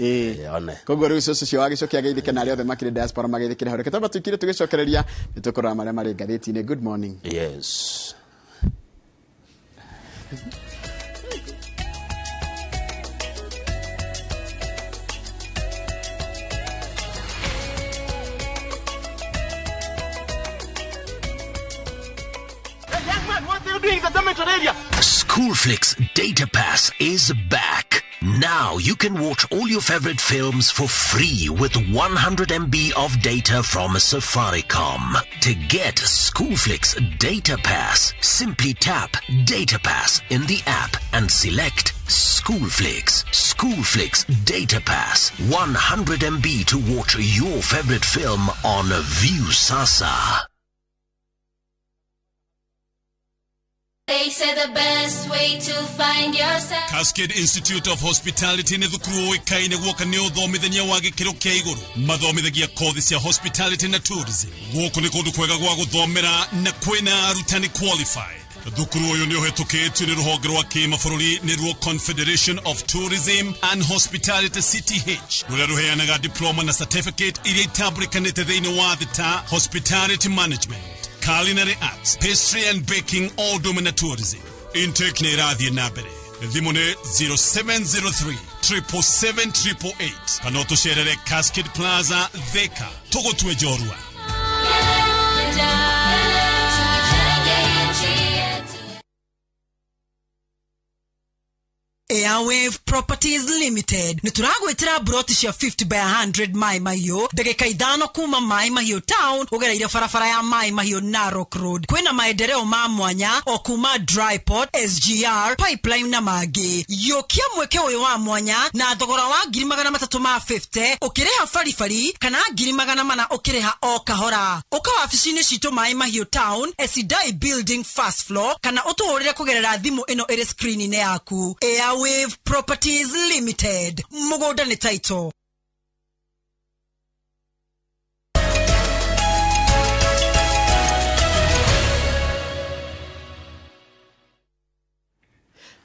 One. Koguo rĩu cũcũ ũcio wa Gĩcũkĩ ageithĩke na arĩa othe makĩrĩ diaspora mageithĩkĩre hau. Reke twambe tũikire tũgĩcokereria, nĩ tũkũrora marĩa marĩ ngathĩti-inĩ. Good morning. Yes. Schoolflix Data Pass is back. Now you can watch all your favorite films for free with 100 MB of data from Safaricom. To get Schoolflix Data Pass, simply tap Data Pass in the app and select Schoolflix, Schoolflix Data Pass, 100 MB to watch your favorite film on Viusasa. They say the best way to find yourself. Cascade Institute of Hospitality nĩ thukuru ũĩkaine guoka nĩ ũthomithania wa gĩkĩro kĩa igũrũ. Mathomithagia kothi cia hospitality na tourism. Gũkũ nĩ kũndũ kwega gwa gũthomera na kwĩna arutani qualified. Thukuru ũyũ nĩ ũhetũkĩtio nĩ rũhonge rwa kĩmabũrũri nĩruo Confederation of Tourism and Hospitality CTH, rũrĩa rũheanaga diploma na certificate iria itambũrĩkanĩte thĩinĩ wa thĩ ta hospitality management, culinary arts, pastry and baking, all ũndũ na tourism. Intake nĩ ĩrathiĩ na mbere. Thimũ nĩ 0703 777 888 kana ũtũcerere Cascade Plaza, Thika. Tũgũtue njorua. Airwave Properties Limited nĩ tũragwĩtĩra broti cia 50 by 100 Mai Mahiũ, ndagĩka 5 kuma Mai Mahiũ town ũgereire barabara ya Mai Mahiũ Narok Road. Kwĩna maendereo ma mwanya o kuma Dryport, SGR, Pipeline na mangĩ. Yũkia mweke ũyũ wa mwanya na thogora wa 350,000 ũkĩrĩha baribari kana 400,000 ũkĩrĩha o kahora. Ũka wabici-inĩ citũ Mai Mahiũ town, Esidai Building first floor, kana ũtũhũrĩre kũgerera thimũ ĩno ĩrĩ screen-inĩ yaku. Airwave Properties Limited, mũgũnda nĩ title.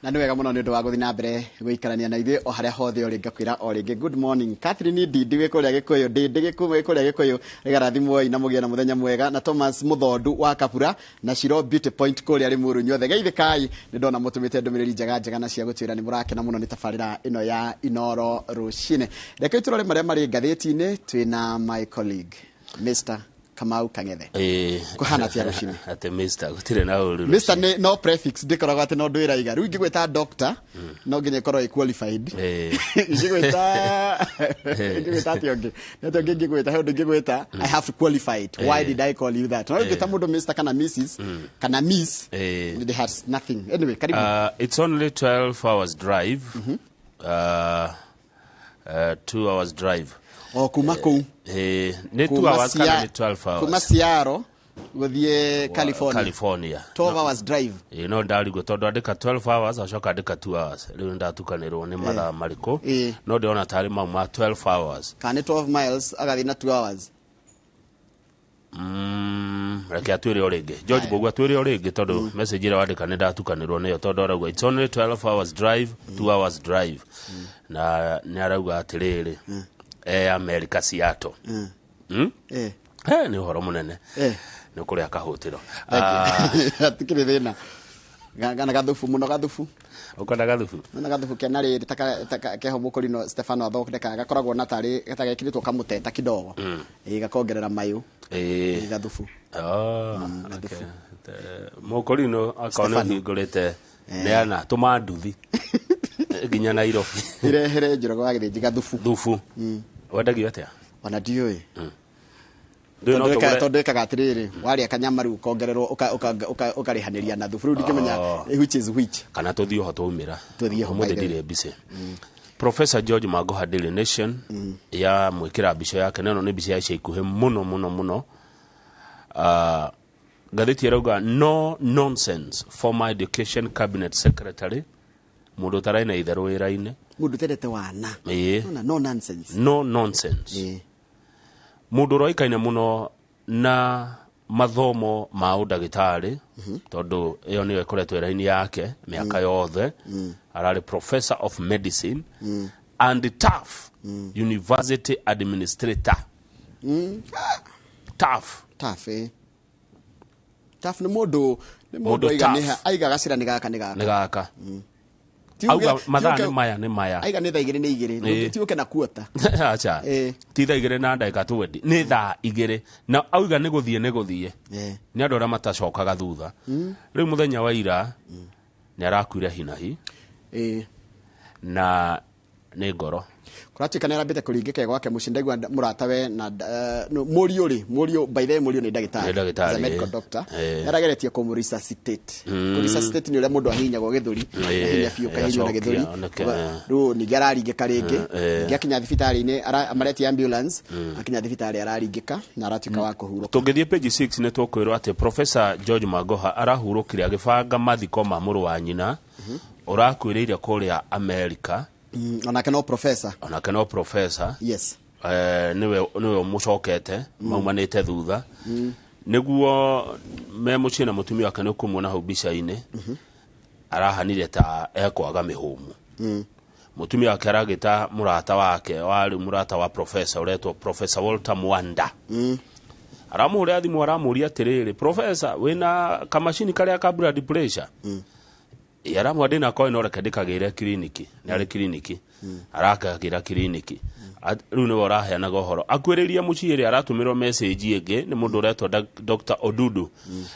Na nĩ wega mũno nĩ ũndũ wa gũthiĩ na mbere gũikarania na ithuĩ o harĩa hothe ũrĩ. Ngakwĩra o rĩngĩ good morning. Catherine Ndindi wĩ kũrĩa Gĩkũyũ, Ndindi wĩ kũrĩa Gĩkũyũ, rĩgarathimwoi na mũgĩe na mũthenya mwega. Na Thomas Mũthondu wa Kabura na Shiro Beauty Point kũrĩa Rĩmuru, inyuothe geithĩkai. Nĩ ndona mũtũmĩte ndũmĩrĩri njega njega na cia gũtwĩra nĩ mũrakena mũno nĩ tabarĩra ĩno ya Inoro rũcinĩ. Reke tũrore marĩa marĩ ngathĩti-inĩ. Twĩna my colleague Mr. Kamau Kang'ethe. Kũhana atĩa rũcinĩ? Atĩ Mr. gũtirĩ na ũru. Mr. nĩ no prefix ndĩkoragwo atĩ no ndwĩraiga. Rĩu ingĩgwĩta doctor no nginya ĩkorwo ĩ qualified. Ingĩgwĩta atĩa ũngĩ? Nĩ atĩa ũngĩ ingĩgwĩta? He ũndũ ingĩgwĩta, I have to qualify it. Why did I call you that? No ingĩta mũndũ Mr. kana Mrs. kana Miss, it has nothing. Anyway, karibu. It's only 12 hours drive. 2 hours drive. O kuma kũu. Nĩ 2 hours kana nĩ 12 hours? Kuma Seattle gũthiĩ California. California. 12 hours drive. No ndarigwo tondũ andĩka 12 hours acoka andĩka 2 hours. Rĩu ndatukanĩrwo nĩ mathaa marĩkũ. No ndĩrona tarĩ mau ma 12 hours. Kana nĩ 12 miles agathiĩ na 2 hours. Reke atwĩre o rĩngĩ. George Mbugua atwĩre o rĩngĩ tondũ message ĩrĩa wandĩka nĩ ndatukanĩrwo nĩyo tondũ arauga it's only 12 hours drive, 2 hours drive. Na nĩ arauga atĩrĩrĩ, America Seattle. Nĩ ũhoro mũnene. Nĩ kũrĩa kahũtĩro. Hatikĩrĩ thĩna. Gana gathubu mũno gathubu. Ũkwenda gathubu? Na gathubu kena rĩrĩ taka keho mũkũrino Stefano athondekaga gakoragwo na tarĩ gatagekĩrĩtwo kamũteta kidogo. Gakongerera mayũ. Gathubu. Gathubu. Mũkũrino akorwo nĩ ũhingũrĩte neana tũma nduthi nginya Nairobi. Irehere Njoroge wa Gĩthĩnji gathubu. Thubu. Wendagio atĩa? Ona ndiũĩ. Tondũ ĩkaga atĩrĩrĩ, warĩa kanyama rĩu ũkongererwo ũkarĩhanĩria na thubu. Rĩu ndingĩmenya which is which. Kana tũthiĩ ho twaumĩra. Tũthiĩ ho. Ũmũthĩ ndirĩ mbica. Professor George Magoha Daily Nation ya mwĩkĩra mbica yake, na ĩno nĩ mbica ya ica ikuhĩ mũno mũno mũno. Ngathĩti ĩrauga no nonsense former education cabinet secretary, mũndũ ũtarai na itherũ wĩra-inĩ, mũndũ ũtendete wana. No nonsense. No nonsense. Mũndũ ũroĩkaine mũno na mathomo ma ũndagĩtarĩ, tondũ ĩyo nĩyo ĩkoretwo ĩraini yake mĩaka yothe. Ararĩ professor of medicine and tough university administrator. Tough. Tough. Tough nĩ mũndũ aiga gacĩra nĩ gaka nĩ gaka. Nĩ gaka. Auga mathaa nĩ maya nĩ maya. Aiga nĩ thaa 2 nĩ 2. Ti ũke na kuota. Acha. Ti thaa 2 na ndagĩka 20. Nĩ thaa 2. Na auga nĩ gũthiĩ nĩ gũthiĩ. Nĩ andũ arĩa matacokaga thutha. Rĩu mũthenya wa ira nĩ arakuire hinahi. Na Nĩ ngoro. Kũratuĩka nĩ arambĩte kũringĩka gwake mũciĩ. Ndaigua mũratawe na no, mũriũ rĩ, mũriũ, by the way, mũriũ nĩ ndagĩtarĩ. Nĩ ndagĩtarĩ, He's a medical ĩ. doctor. Nĩ arageretie kũmũ-resuscitate. Kũ-resuscitate nĩ ũrĩa mũndũ ahihinyagwo gĩthũri, ahihinya biũ, kahihinywo na gĩthũri. Agacokia, oneke, Rĩu ningĩ araringĩka rĩngĩ. Eh. Ningĩ akinya thibitarĩ-inĩ, maretia ambulance, akinya thibitarĩ araringĩka na aratuĩka wa kũhurũka. Tũngĩthiĩ page 6 nĩ tũkwĩrwo atĩ Professor George Magoha arahurũkire agĩbanga mathiko ma mũrũ wa nyina ũrakuĩrĩire kũrĩa Amerika. Onake no professor. Onake no professor. Yes. Nĩwe mũcokete maumanĩte thutha nĩguo me mũciĩ na mũtumia wake. Nĩ ũkũmuona hau mbica-inĩ arahanire ta ekwaga mĩhũmũ. Mũtumia wake aragĩta mũrata wake warĩ mũrata wa professor ũretwo Professor Walter Mwanda. Aramũhũrĩra thimũ, aramũria atĩrĩrĩ, "Professor, wĩna kamacini karĩa ka blood pressure?" Ĩ, aramwĩra, "Ndĩnako, no reke ndĩkagĩre kiriniki." Nĩ arĩ kiriniki, arakagĩra kiriniki. Rĩu nĩwe ũraheanaga ũhoro akuĩrĩria mũciĩ rĩ, aratũmĩrwo message ĩngĩ nĩ mũndũ ũretwo Dr. Odudu.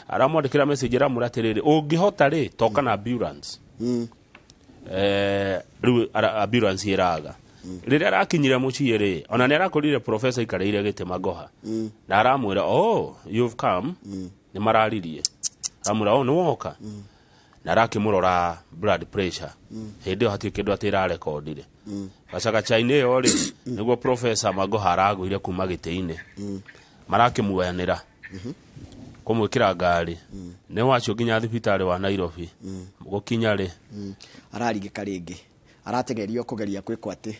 Aramwandĩkĩra message, aramwĩra atĩrĩrĩ, "Ũngĩhota rĩ, toka na ambulance." Rĩu ambulance ĩraga. Rĩrĩa arakinyire mũciĩ rĩ, ona nĩ arakorire professor aikarĩire gĩtĩ, Magoha, na aramwĩra, "Oh, you've come." Nĩ mararirie, aramwĩra, "Oh, nĩ woka," na arakĩmũrora blood pressure. Hĩndĩ ĩyo hatirĩ kĩndũ atĩ ĩrarekondire. Gacagaca-inĩ ĩyo rĩ, nĩguo Professor Magoha aragũire kuma gĩtĩ-inĩ. Marakĩmuoyanĩra kũmwĩkĩra ngari, nĩ wacio nginya thibitarĩ wa Nairobi. Gũkinya rĩ, araringĩka rĩngĩ, arategerio kũgeria gwĩkwo atĩ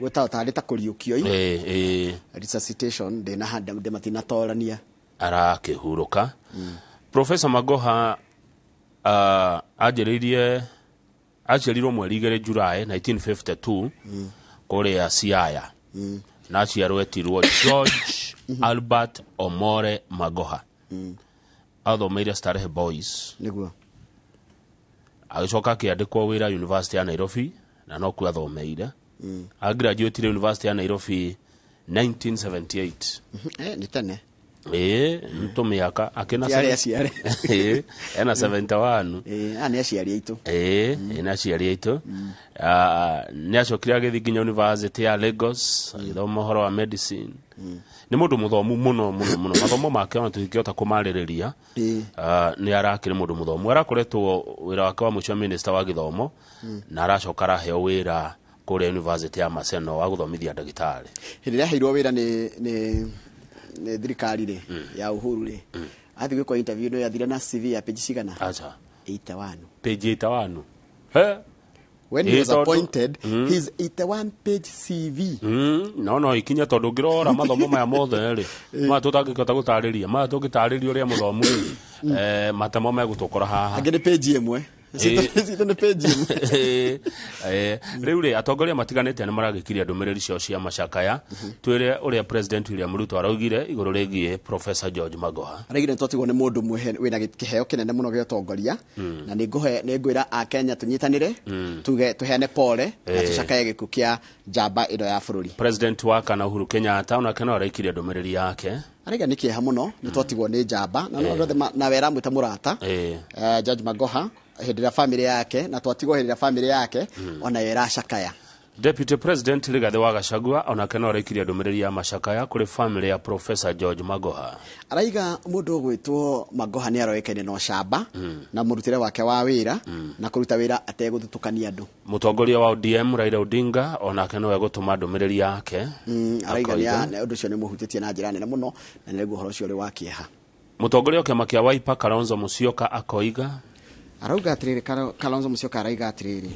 gwĩtagwo tarĩ ta kũriũkio i ĩ resuscitation ndĩna ndĩmatinatorania. Arakĩhurũka. Professor Magoha anjĩrĩirie, aciarirwo mweri 2 July 1952 kũrĩa Siaya, na aciarwo etirwo George Albert Omore Magoha. Athomeire Starehe Boys. Nĩguo. Agĩcoka akĩandĩkwo wĩra University ya Nairobi, na nokuo athomeire. Agraduatire University ya Nairobi 1978. Nĩ tene. Ĩĩ, tũmĩaka akĩna Ti arĩa aciare. Ĩĩ, ena 71. Ĩĩ, aya nĩ aciari aitũ. Ĩĩ, ĩna aciari aitũ. Nĩ acokire agĩthiĩ nginya University ya Lagos, agĩthoma ũhoro wa medicine. Nĩ mũndũ mũthomu mũno mũno mũno. Mathomo make ona tũtingĩhota kũmarĩrĩria. Nĩ arakĩrĩ mũndũ mũthomu. Arakoretwo wĩra wake wa mũico minister wa gĩthomo, na aracoka araheo wĩra kũrĩa University ya Maseno wa gũthomithia ndagĩtarĩ. Hĩndĩ ĩrĩa aheirwo wĩra nĩ thirikari rĩ ya Uhuru rĩ, athiĩ gwĩkwo interview, nĩ athire na CV ya page cigana? Acha. 81. Page 81, he. When he Ĩ, was appointed, his 81 page CV. No ikinya, tondũ ngĩrora mathomo maya mothe rĩ, maya tũtangĩhota gũtarĩria, maya tũngĩtarĩria ũrĩa mũthomu rĩ, matemo megũtũkora haha. Angĩ nĩ page ĩmwe. Citũ nĩ page ĩmwe. Rĩu rĩ, atongoria matiganĩte nĩ maragĩkiria ndũmĩrĩri ciao cia macakaya. Twĩre ũrĩa President William Ruto araugire igũrũ rĩgiĩ Professor George Magoha. Araigire nĩ twatigwo nĩ mũndũ wĩna kĩheo kĩnene mũno gĩa ũtongoria, na nĩ ngũhe, nĩ ngwĩra akenya tũnyitanĩre, tuge tũheane pole na tũcakaye gĩkuũ kĩa njamba ĩno ya bũrũri. President wa kana Uhuru Kenyatta onake no araikirie ndũmĩrĩri yake. Araiga nĩ kĩeha mũno, nĩ twatigwo nĩ njamba na no andũ othe nawe aramwĩta mũrata, George Magoha, hĩndĩ ĩrĩa famĩlĩ yake na twatigwo hĩndĩ ĩrĩa famĩlĩ yake onayo ĩracakaya. Deputy President Rigathi wa Gachagua onake no araikirie ndũmĩrĩri ya macakaya kũrĩ famĩlĩ ya Professor George Magoha. Araiga mũndũ ũgwĩtwo Magoha nĩ aroĩkaine na ũcamba na mũrutĩre wake wa wĩra na kũruta wĩra ategũthutũkania andũ. Mũtongoria wa ODM Raila Odinga onake no egũtũma ndũmĩrĩri yake. Araiga Akoiga. Ũndũ ũcio nĩ mũhutĩtie na njĩra nene mũno na nĩguo ũhoro ũcio ũrĩ wa kĩeha. Mũtongoria wa kĩama kĩa Wiper Kalonzo Musyoka akoiga Arauga atĩrĩrĩ, Kalonzo Musyoka araiga atĩrĩrĩ,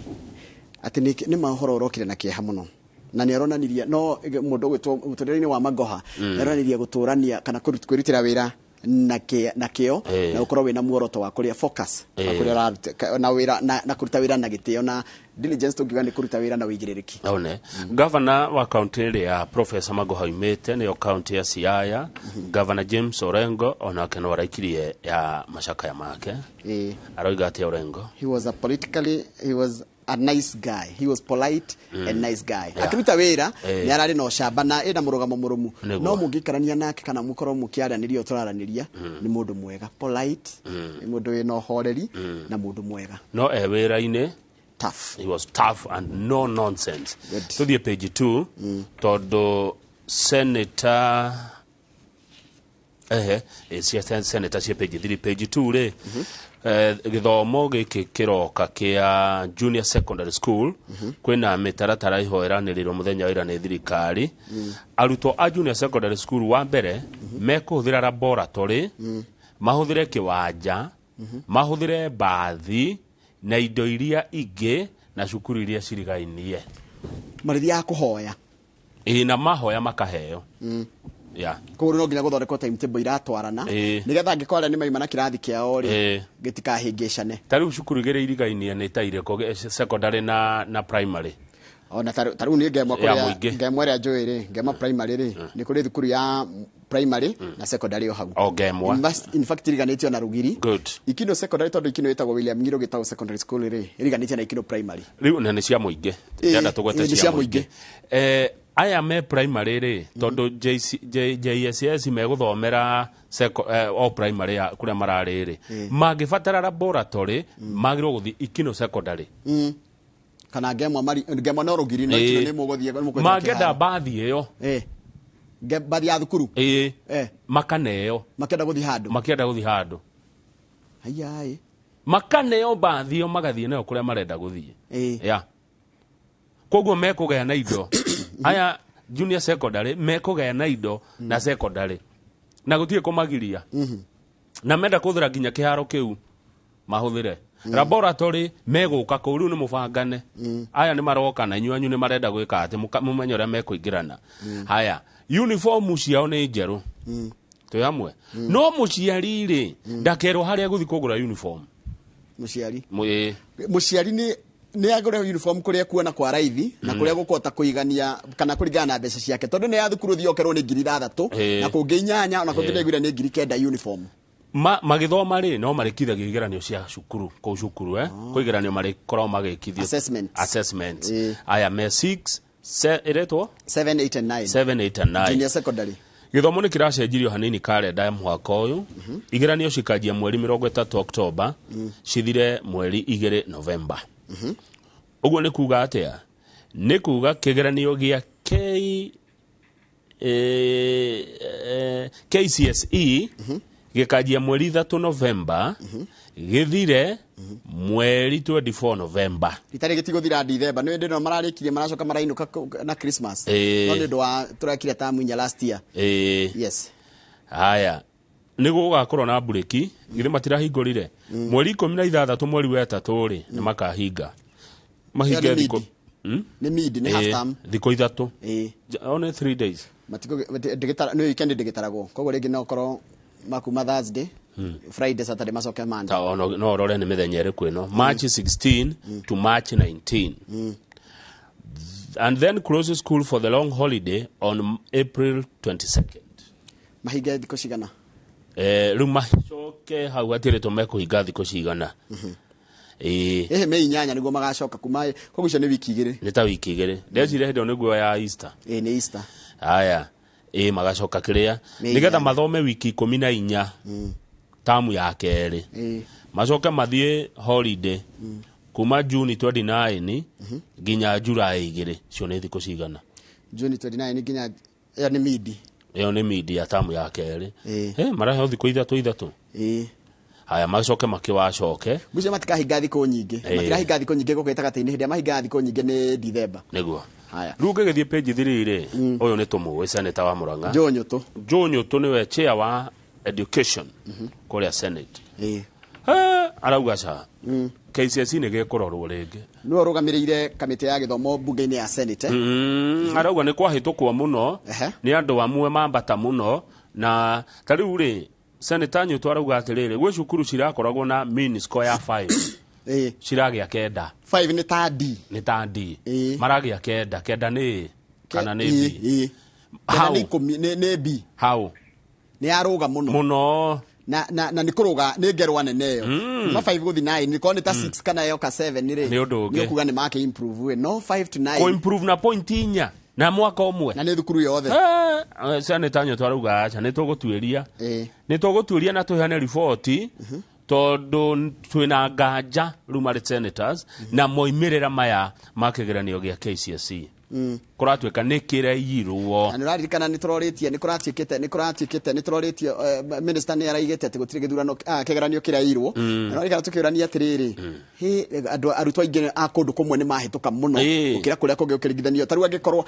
atĩ nĩ mohoro ũrokire na kĩeha mũno, na nĩ aronanirie no mũndũ ũgwĩtwo mũtũrĩre-inĩ wa Magoha nĩ aronanirie gũtũrania kana kwĩrutĩra wĩra na kĩo na gũkorwo wĩna muoroto wa kũrĩa focus wa kũrĩa ũraruta na wĩra na kũruta wĩra na gĩtĩo na diligence, tũngiuga nĩ kũruta wĩra na wĩigĩrĩrĩki. One gavana wa kaunti ĩrĩa Professor Magoha oimĩte, nĩyo kaunti ya Siaya, Gavana James Orengo onake no araikirie ya macakaya make. Aroiga atĩa Orengo? He was a politically, he was a nice guy, he was polite and nice guy. Akiruta wĩra nĩ ararĩ na ũcamba na ĩna mũrũgamo mũrũmu. No mũngĩikarania nake kana mũkorwo mũkĩaranĩria o tũraranĩria, nĩ mũndũ mwega, polite, nĩ mũndũ wĩna ũhoreri na mũndũ mwega. No e wĩra-inĩ Tough. He was tough and no nonsense. Tuthiĩ page 2, tondũ senator, ehe, cia senator cia page 3. Page 2 rĩ, gĩthomo gĩkĩ kĩroka kĩa junior secondary school, kwĩna mĩtaratara ihoeranĩrĩrwo mũthenya wa ira nĩ thirikari. Arutwo a junior secondary school, wa mbere mekũhũthĩra laboratory, mahũthĩre kĩwanja, mahũthĩre mbathi na indo iria ingĩ na cukuru iria cirigainie. Marĩthiaga kũhoya. Ĩ, na mahoya makaheo. Yeah. Koguo no nginya gũthondekwo timetable iratwarana, nĩgetha angĩkorwo arĩa nĩ maima na kĩrathi kĩao rĩ, gĩtikahĩngĩcane. Ta rĩu cukuru igĩrĩ irigainie nĩ ta irĩkũ, secondary na primary? Ona ta rĩu niĩ Ngemwa, Ya kũrĩa mũingĩ. Ngemwa ĩrĩa njũĩ rĩ, Ngemwa primary rĩ, nĩ kũrĩ thukuru ya primary na secondary o hau. O Ngemwa. In fact iriganĩtio na Rugiri. Good. Ikino secondary, tondũ Ikino ĩtagwo William Ng'iro Gĩtaũ Secondary School rĩ, iriganĩtie na Ikino primary. Rĩu na nĩ cia mũingĩ. Ndĩrenda tũgwete Nĩ cia cia mũingĩ. Aya me primary rĩ, tondũ JC, JSS megũthomera o primary ya kũrĩa mararĩ rĩ, mangĩbatara laboratory magĩrĩirwo gũthiĩ Ikino secondary. Kana Ngemwa mari Ngemwa no Rugiri, no Ikino nĩ mũgũthiĩ nĩ mũkũhĩtũka Mangĩenda kĩharo. mbathi ĩyo, Mbathi ya thukuru. Ĩ, makaneo. Makĩenda gũthiĩ handũ. Makĩenda gũthiĩ handũ. Ayaĩ. Makaneo mbathi ĩyo, magathiĩ nayo kũrĩa marenda gũthiĩ. Ya koguo mekũgaya na indo, aya junior secondary mekũgaya na indo na secondary, na gũtirĩ kũmagiria, na menda kũhũthĩra nginya kĩharo kĩu mahũthĩre. Laboratory megũka kũu, rĩu nĩ mũbangane, aya nĩ maroka na inyuĩ anyu nĩ marenda gwĩka atĩ mũmenye ũrĩa mekũingĩrana. Haya, uniform ciao nĩ njerũ, twĩ hamwe? No mũciari rĩ, ndakerwo harĩa gũthiĩ kũgũra uniform. Mũciari. Ĩ. Mũciari nĩ agũre uniform kũrĩa kuona kwa raithi na kũrĩa gũkũhota kũigania kana kũringana na mbeca ciake, tondũ nĩ ya thukuru ũthiĩ okerwo nĩ 6,000, na kũngĩ 8, ona kũngĩ ndaiguire nĩ 9,000 uniform. Magĩthoma rĩ, no marĩkithagia igeranio cia cukuru kũu cukuru, kwĩ igeranio marĩkoragwo magĩkithio. Assessment. Assessment. Aya me 6 ĩretwo 7, 8 and 9. 7, 8 and 9. Junior secondary. Gĩthomo nĩ kĩracenjirio hanini karenda ya mwaka ũyũ. Igeranio cikanjia mweri 30 Oktoba, cithire mweri 2 Novemba. Ũguo nĩ kuga atĩa? Nĩ kuga kĩgeranio gĩa KCSE gĩkanjia mweri 3 Novemba, gĩthire mweri 24 Novemba. Rita rĩ gĩtigũthira Dithemba. Nĩ ndĩno mararĩkirie, maracoka marainũka na Christmas. No nĩ ũndũ wa tũrekire tamu inya last year. Yes. Haya, nĩ gũgakorwo na mburĩki. Githĩ matirahingũrire mweri 16 mweri wa ĩtatũ rĩ, nĩ makahinga, mahinge Ĩyo nĩ thikũ mid. Nĩ mid, nĩ half term. Thikũ 3. Only 3 days. Nĩ weekend ndĩgĩtaragwo, koguo rĩngĩ no korwo makuma Thursday, Friday, Saturday, macoke Monday. Ta no ũrore nĩ mĩthenya ĩrĩkũ ĩno. March 16 to March 19, and then close school for the long holiday on April 22nd. Mahinge thikũ cigana? Rĩu macoke hau hatirĩtwo mekũhinga thikũ cigana. Ĩĩ. Ĩhĩ, Mĩ 8 nĩguo magacoka kuma, koguo icio nĩ wiki 2. Nĩ ta wiki 2. Ndeciria hĩndĩ ĩyo nĩguo ya Easter. Ĩĩ, nĩ Easter. Haya, ĩ, magacoka kĩrĩa Mĩ nĩgetha 8. mathome wiki 14 tamu ya kerĩ, macoke mathiĩ holiday kuma June 29 nginya July 2. Cio nĩ thikũ cigana? June 29 nginya, ĩyo nĩ mid. Ĩyo nĩ mid ya tamu ya kerĩ. Maraheo thikũ 3 3. Haya, macoke makĩwacoke. Ngwĩciria matikahinga thikũ nyingĩ. Matirahinga thikũ nyingĩ gũkũ gĩtagatĩ-inĩ. Hĩndĩ ĩrĩa mahingaga thikũ nyingĩ nĩ Dithemba. Nĩguo. Haya. Rĩu ngĩgĩthiĩ page 3 rĩ, ũyũ nĩ tũmũĩ senator wa Murang'a, Joe Nyũtũ. Joe Nyũtũ, nĩwe chair wa education kũrĩa Senate. Arauga ca KCSE nĩ gĩkũrorwo rĩngĩ. Nĩwe ũrũgamĩrĩire kamĩtĩ ya gĩthomo mbunge-inĩ ya Senate, eh? Arauga nĩ kwahĩtũkwo mũno nĩ andũ amwe mambata mũno, na ta rĩu rĩ, Senator Nyũtũ arauga atĩrĩrĩ, gwĩ cukuru cirakoragwo na mean score ya 5, ciragĩa 9. 5 nĩ ta D. Nĩ ta D, maragĩa 9. 9 nĩ A kana nĩ B? Kenda How? nĩ 10, nĩ B. How? Nĩ yarũga mũno. Mũno. Na nĩ kũrũga, nĩ ngerwa nene ĩyo. Kuma 5 gũthiĩ 9, nĩ korwo nĩ ta 6 kana yoka 7 rĩ, Nĩ ũndũ ũngĩ. nĩ ũkuga nĩ make improve ĩ, no 5 to 9. Kũ improve na point 4 na mwaka ũmwe. Na nĩ thukuru yothe. Senator Nyũtũ arauga aca, nĩ tũgũtuĩria, nĩ tũgũtuĩria na tũheane riboti. Tondũ twĩna nganja rĩu marĩ senators na moimĩrĩra maya ma kĩgeranio gĩa KCSE kũratuĩka nĩ kĩraiyirwo. Na nĩ ũraririkana nĩ tũrorĩtie nĩ kũratuĩkĩte nĩ kũratuĩkĩte nĩ tũrorĩtie minister nĩ araigĩte atĩ gũtirĩ gĩthurano kĩgeranio kĩraiyirwo. Na ũraririkana tũkĩũrania atĩrĩrĩ, hĩ andũ arutwo aingĩ a kũndũ kũmwe nĩ mahĩtũka mũno gũkĩra kũrĩa kũngĩ ũkĩringithanio. Ta rĩu angĩkorwo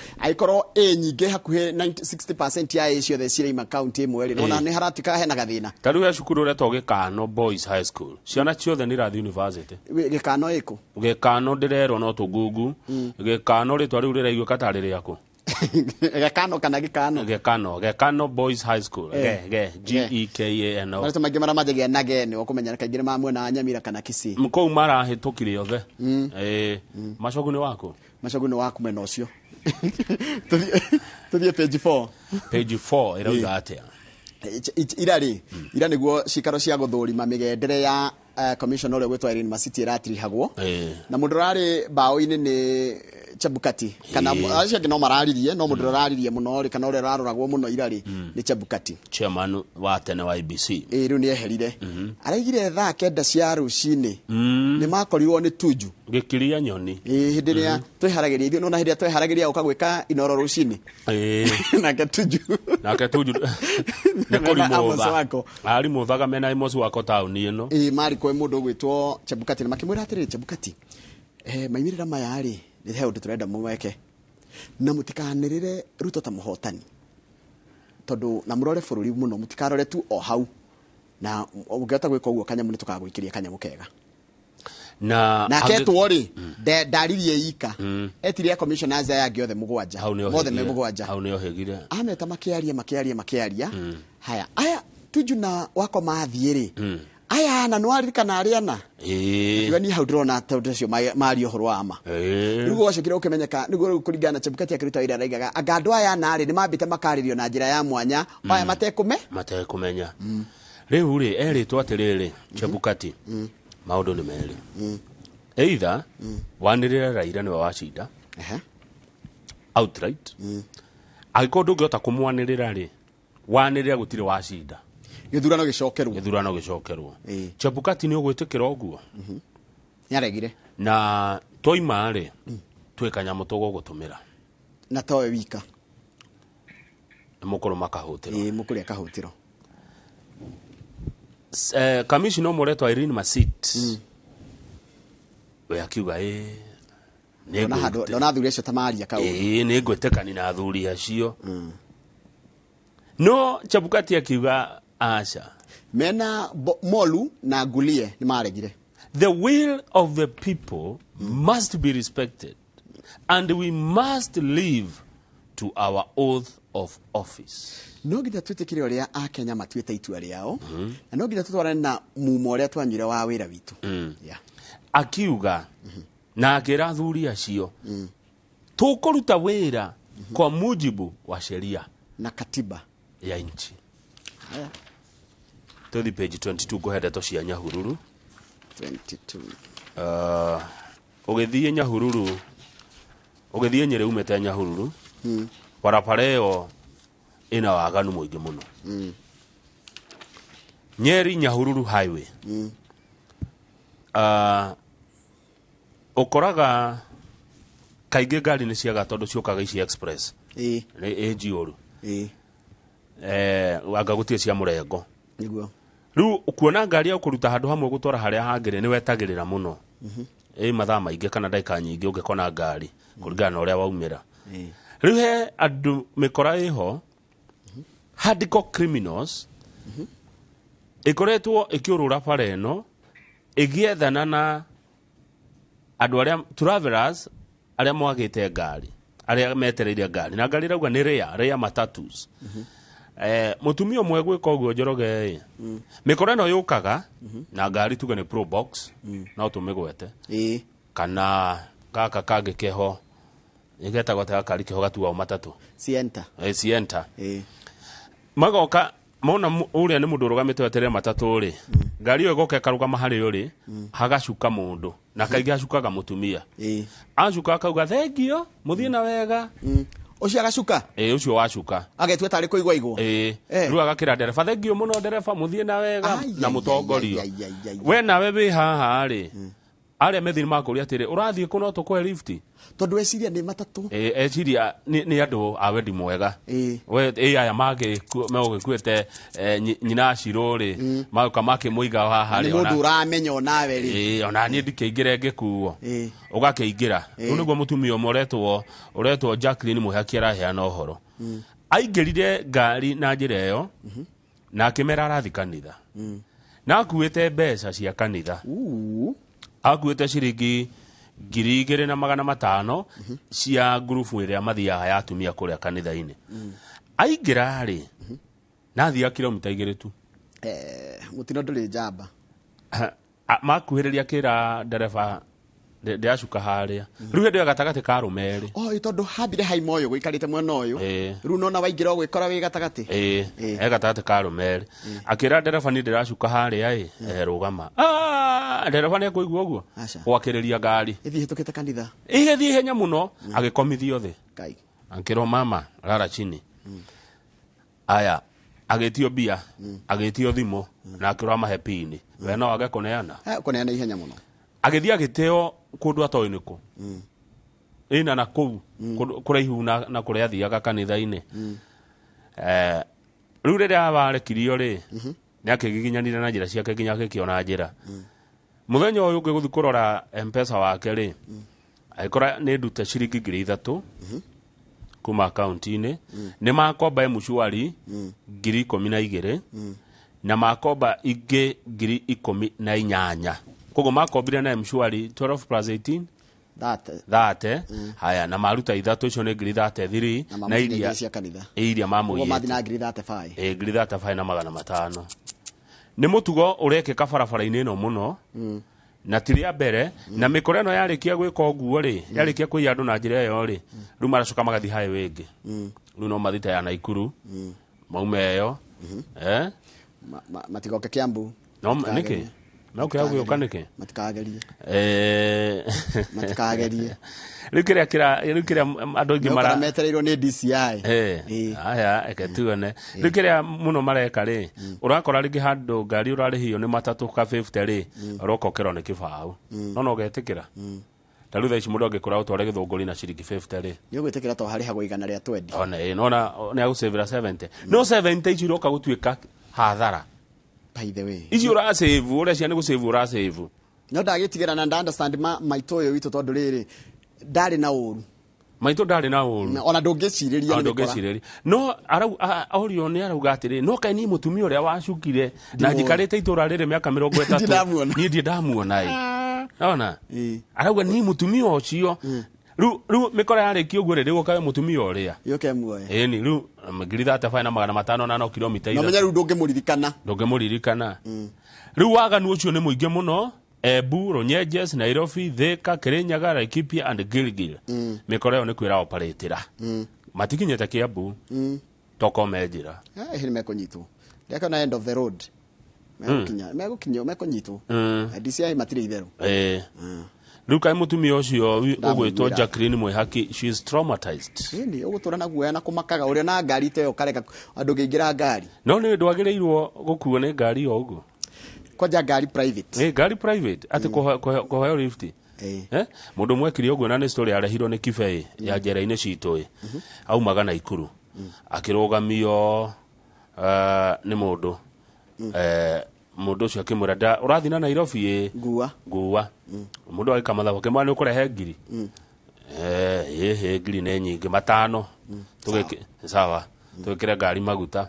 A nyingĩ hakuhĩ 60% ya A ciothe ciraima kaunti ĩmwe rĩ, nĩwona nĩ haratuĩka hena gathĩna. Ta rĩu he cukuru ũretwo Gĩkano Boys High School, ciana ciothe nĩ irathiĩ university. Gĩkano ĩkũ? Gĩkano ndĩrerwo no tũngungu. Gĩkano rĩtwa rĩu rĩraiguĩka tarĩ rĩakũ. Gĩkano kana Gĩkano? Gĩkano, Gĩkano Boys High School. Ge, Ge, G E K A N O. Marĩtwa maingĩ marĩa manjagia na ge nĩ ũkũmenya kaingĩ nĩ ma mwena wa Nyamira kana Kisii. Kũu marahĩtũkire othe. Macogu nĩ waku? Macogu nĩ waku mwena ũcio. Tũthiĩ page 4. Page 4 ĩrauga atĩa? Ira rĩ, ira nĩguo cikaro cia gũthũrima mĩgendere ya commissioner ũrĩa ũgwĩtwo Irene Masiti ĩratirihagwo. Na mũndũ ũrarĩ mbaũ-inĩ nĩ Chebukati. Kana acio angĩ no mararirie, no mũndũ ũraririe mũno rĩ, kana ũrĩa ũraroragwo mũno ira rĩ, nĩ Chebukati. Chairman wa tene wa IEBC. Rĩu nĩ eherire. Araigire thaa 9 cia rũcinĩ. Nĩ makorirwo nĩ Tuju. Gĩkiria nyoni. Hĩndĩ ĩrĩa tweharagĩria, ithuĩ nĩwona hĩndĩ ĩrĩa tweharagĩria gũka gwĩka Inoro rũcinĩ. Nake Tuju. Nake Tuju. Nĩ Mena Amos kũrimũtha. Wako. Arimũthaga mena Amos Wako taũni ĩno. Marĩ kwĩ mũndũ ũgwĩtwo Chebukati na makĩmwĩra atĩrĩrĩ, Chebukati, maimĩrĩra maya rĩ, nĩ he ũndũ tũrenda mũweke. Na mũtikanĩrĩre Ruto ta mũhotani. Tondũ na mũrore bũrũri mũno, mũtikarore tu o hau. Na ũngĩhota gwĩka ũguo kanyamũ nĩ tũkagũikĩria kanyamũ kega. Na nake etwo rĩ, ndaririe ika. Etirie commissioners aya angĩ othe mũgwanja. Hau nĩ Mothe me ohĩgire. mũgwanja. Hau nĩ ohĩgire. Ameta makĩaria, makĩaria, makĩaria. Haya, aya Tuju na Wako mathiĩ rĩ. Aya na nĩwaririkana arĩa ana? Akiuga niĩ hau ndĩrona tondũ acio maria ũhoro wa ma. Rĩu gwacokire gũkĩmenyeka, nĩguo rĩu kũringana na Chebukati akĩruta wĩra araigaga, anga andũ aya ana rĩ, nĩmambĩte makarĩrio na njĩra ya mwanya, aya matekũme? Matekũmenya. Rĩu rĩ, erĩtwo atĩrĩrĩ, Chebukati, maũndũ nĩ merĩ. Either, wanĩrĩre Raila nĩwe wacinda. Outright. Angĩkorwo ndũngĩhota kũmwanĩrĩra rĩ, wanĩrĩre gũtirĩ wacinda. Gĩthurano gĩcokerwo. Gĩthurano gĩcokerwo. Chebukati nĩ ũgwĩtĩkĩra ũguo? Nĩaregire. Na twaima rĩ, twĩ kanyamũ tũgũgũtũmĩra. Na towe wika. Nĩ mũkũrũ makahũtĩrwo. Mũkũrũ akahũtĩrwo. Commissioner ũmwe ũretwo Irene Masit. We akiuga, nĩ Ndona handũ, ngwĩte- ndona athuri acio ta maria kaũndũ. Nĩ ngwĩtĩkani na athuri acio. No Chebukati akiuga aca. Mena Molu na Gulie nĩ maregire. The will of the people must be respected and we must live to our oath of office. No nginya twĩtĩkĩre ũrĩa Akenya matuĩte itua rĩao, na no nginya tũtwarane na mumo ũrĩa twanyuire wa wĩra witũ. Akiuga na akĩra athuri acio, tũkũruta wĩra kwa mujibu wa sheria na katiba ya nchi. Haya. Tũthi page 22 ngũhe ndeto cia Nyahururu. 22. Ũgĩthiĩ Nyahururu, ũgĩthiĩ Nyĩrĩ umĩte Nyahururu, barabara ĩyo ĩna waganu mũingĩ mũno. Nyeri Nyahururu highway. Ũkoraga kaingĩ ngari nĩ ciaga tondũ ciũkaga ici express. Nĩ ĩ njiyũru. Anga gũtirĩ cia mũrengo. Nĩguo. Rĩu kuona ngari ya kũruta handũ hamwe gũtwara harĩa hangĩ rĩ, nĩ wetagĩrĩra mũno. Mathaa maingĩ kana ndagĩka nyingĩ ũngĩkona ngari kũringana na ũrĩa waumĩra. Rĩu he andũ mĩkora ĩho, hardcore criminals, ĩkoretwo ĩkĩũrũra bara ĩno, ĩgĩethana na andũ arĩa travelers arĩa mwagĩte ngari, arĩa metereire ngari, na ngari ĩrauga nĩ rare matatus. Mũtumia ũmwe gwĩka ũguo Njoroge ĩ, mĩkora ĩno yũkaga na ngari tuge nĩ Probox, no tũmĩgwete. Kana gaka kangĩ keho, nĩgetagwo ta gakari keho gatuagwo matatũ. Sienta. Sienta. Magoka mona ũrĩa nĩ mũndũ ũrũgamĩte weterere matatũ rĩ, ngari ĩyo ĩgoka ĩkarũgama harĩa ũrĩ, hagacuka mũndũ, na kaingĩ hacukaga mũtumia. Acuka akauga thengio, mũthiĩ na wega. Ũcio agacuka. Ĩĩ, ũcio wacuka. Agetua tarĩ kũigua igua. Ĩĩ, rĩu agakĩra ndereba, thengio mũno ndereba, mũthiĩ na wega na mũtongorio. We nawe wĩ haha rĩ, arĩa methini makũria atĩrĩ, ũrathiĩ kũ no tũkũhe lift? Tondũ eciria nĩ matatũ. Ĩĩ, eciria nĩ andũ a wendi mwega. We ĩ aya megũgĩkuĩte nyina Shirũ rĩ, magoka makĩmũiga haha Nĩ rĩ, mũndũ ũramenya onawe rĩ. Ĩĩ, ona niĩ ndikĩingĩre ngĩkuo. Ũgakĩingĩra. Rĩu nĩguo mũtumia ũmwe ũretwo Jacqueline Mwĩhaki araheana ũhoro. Aingĩrire ngari na njĩra ĩyo, na akĩmera arathiĩ kanitha. Na akuĩte mbeca cia kanitha. Akuĩte ciringi 2,500 cia ngurubu ĩrĩa mathiaga ya atumia kũrĩa kanitha-inĩ. Aingĩra rĩ, na athiaga kilomita 2 tu. Mũtino ndũrĩ njamba. Makuhĩrĩria kĩra ndereba ndĩracuka harĩa. Rĩu hĩndĩ ĩyo gatagatĩ ka arũme erĩ. Oi, tondũ hambire haima ũyũ gũikarĩte mwena ũyũ. Rĩu nona waingĩra ũgwĩkora wĩ gatagatĩ. Ĩĩ, he gatagatĩ ka arũme erĩ. Akĩra ndereba niĩ ndĩracuka harĩa ĩ, rũgama. Ndereba nĩ ekũigua ũguo? Gwakĩrĩria ngari. Ĩthiĩ hĩtũkĩte kanitha. Ĩgĩthiĩ ihenya mũno, agĩkomithio thĩ. Ngai. Akĩrwo mama, rara chini. Aya, agĩtio mbia, agĩtio thimũ, na akĩrwo amahe pini. We no age kũneana. Kũneana ihenya mũno. Agĩthiĩ agĩteo kũndũ atoĩ nĩ kũ. Ĩna na kũu, kũraihu na kũrĩa athiaga kanitha-inĩ. Rĩu rĩrĩa warekirio rĩ, nĩ akĩgiginyanire na njĩra ciake nginya agĩkĩona njĩra. Mũthenya ũyũ ũngĩ gũthiĩ kũrora M-Pesa wake rĩ, agĩkora nĩ ndute ciringi 3,000 kuma akaunti-inĩ. Nĩ makomba M-Shwari 12,000 na makomba ingĩ 18,000. Koguo makombire na M-Shwari 12 plus 18 thate. Haya, na maruta ithatũ icio nĩ 33 na iria cia kanitha. Iria mamũiyĩte. Koguo mathiĩ na 35. Ĩĩ, 35,500. Nĩ mũtugo ũrekĩka barabara-inĩ ĩno mũno. Na ti rĩa mbere, na mĩkora ĩno yarĩkia gwĩka ũguo rĩ, yarĩkia kũiya andũ na njĩra ĩyo rĩ, rĩu maracoka magathiĩ highway ĩngĩ. Rĩu no mathiĩ ta ya Naikuru, maume ĩyo. Matigoke Kiambu. No, nĩkĩ? No kĩa gũka nĩkĩ? Matikagerie. Matikagerie. Rĩu kĩrĩa rĩu kĩrĩa andũ aingĩ mara metereirwo nĩ DCI. Aya, eke tuone. Rĩu kĩrĩa mũno mareka rĩ, ũrakora rĩngĩ handũ ngari ũrarĩhio nĩ matatũ ka 50 rĩ, ũroka ũkerwo nĩ kĩbaũ. No no ũgetĩkĩra. Ta rĩu thaa ici mũndũ angĩkora ũtware Gĩthũngũri na ciringi 50 rĩ. Nĩ ũgwĩtĩkĩra to harĩhagwo 120. Ona ĩ, nona nĩ agũcĩvĩra 70. No 70 icio iroka gũtuĩka hathara. By the way. Icio ũracĩvu, ũrecia nĩ gũcĩvu ũracĩvu. No ndagĩtigĩra na nda understand maitũ ũyũ witũ tondũ rĩrĩ ndarĩ na ũru. Maitũ ndarĩ na ũru. Ona ndũngĩcirĩria nĩ mĩkora. Ndũngĩcirĩria. No orio nĩ arauga atĩrĩ, no kaĩ niĩ mũtumia ũrĩa wacukire na njikarĩte itũra rĩrĩ mĩaka 30 niĩ ndirĩ ndamuona ĩ. Ona? Arauga niĩ mũtumia ũcio. Rĩu mĩkora yarĩkia ũguo rĩ, rĩu ũkawe mũtumia ũrĩa. Yũke muoye. Ĩni, rĩu 35,500 na no kilomita ithatũ. No menya rĩu ndũngĩmũririkana. Ndũngĩmũririkana. Rĩu waganu ũcio nĩ mũingĩ mũno. Embu, Runyenjes, Nairobi, Thika, Kirinyaga, Laikipia and Gilgil. Mĩkora ĩyo nĩ kwĩra operatĩra. Matikinyĩte Kiambu. Toko me njĩra. Nĩ mekũnyitwo. Ndekona end of the road. Megũkinya, mekũnyitwo. DCI matirĩ itherũ. Rĩu kaĩ mũtumia ũcio ũgwĩtwo Jacqueline Mwĩhaki, she is traumatized. Ĩni, ũgũtũra na guoya na kũmakaga ũrĩa na ngari ta ĩyo ũkareka andũ ngĩingĩra ngari. No nĩ ndwagĩrĩirwo gũkuo nĩ ngari o ũguo. Kwanja ngari private. Ngari private atĩ kũheo lift. Mũndũ mwekire ũguo na nĩ story yarehirwo nĩ Kibei ya njera-inĩ citũ ĩ. Aumaga Naikuru. Akĩrũgamio nĩ mũndũ. Mũndũ ũcio akĩmwĩra ũrathiĩ na Nairobi ĩ. Ngua. Mũndũ agĩka mathabu akĩmwĩra nĩ ũkũrehe ngiri. Ĩhĩ ngiri nĩ nyingĩ 5. Sawa. Tũgĩkĩre ngari maguta.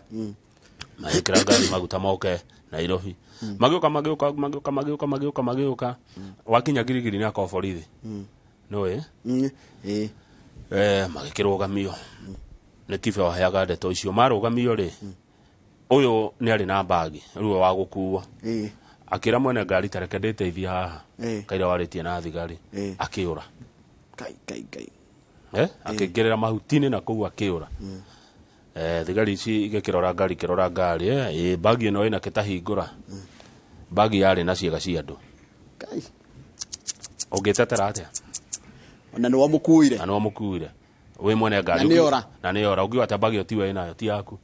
Magĩkĩra ngari maguta moke Nairobi. Magĩũka magĩũka magĩũka magĩũka magĩũka magĩũka. Wakinya Girigiri nĩ akorwo borithi. Nĩũĩ? Magĩkĩrũgamio. Nĩ Kibe waheaga ndeto icio. Marũgamio rĩ, ũyũ nĩ arĩ na mbagi, rĩu wa gũkuo. Akĩra mwene ngari ta reke ndĩteithie haha. Kaira warĩtie na thigari. Akĩũra. Kai kai. Akĩingĩrĩra mahuti-inĩ na kũu akĩũra. Thigari ici igĩkĩrora ngari ikĩrora ngari, bagi ĩno ĩna kĩtahingũra. Bagi yarĩ na ciĩga cia andũ. Kai. Ũngĩtetera atĩa? Ona nĩwe mũkuire. Na nĩwe mũkuire. Wĩ mwene ngari. Na nĩ ora. Na nĩ ora ũngiuga atĩa bagi ĩyo tiwe ĩnayo ti yaku.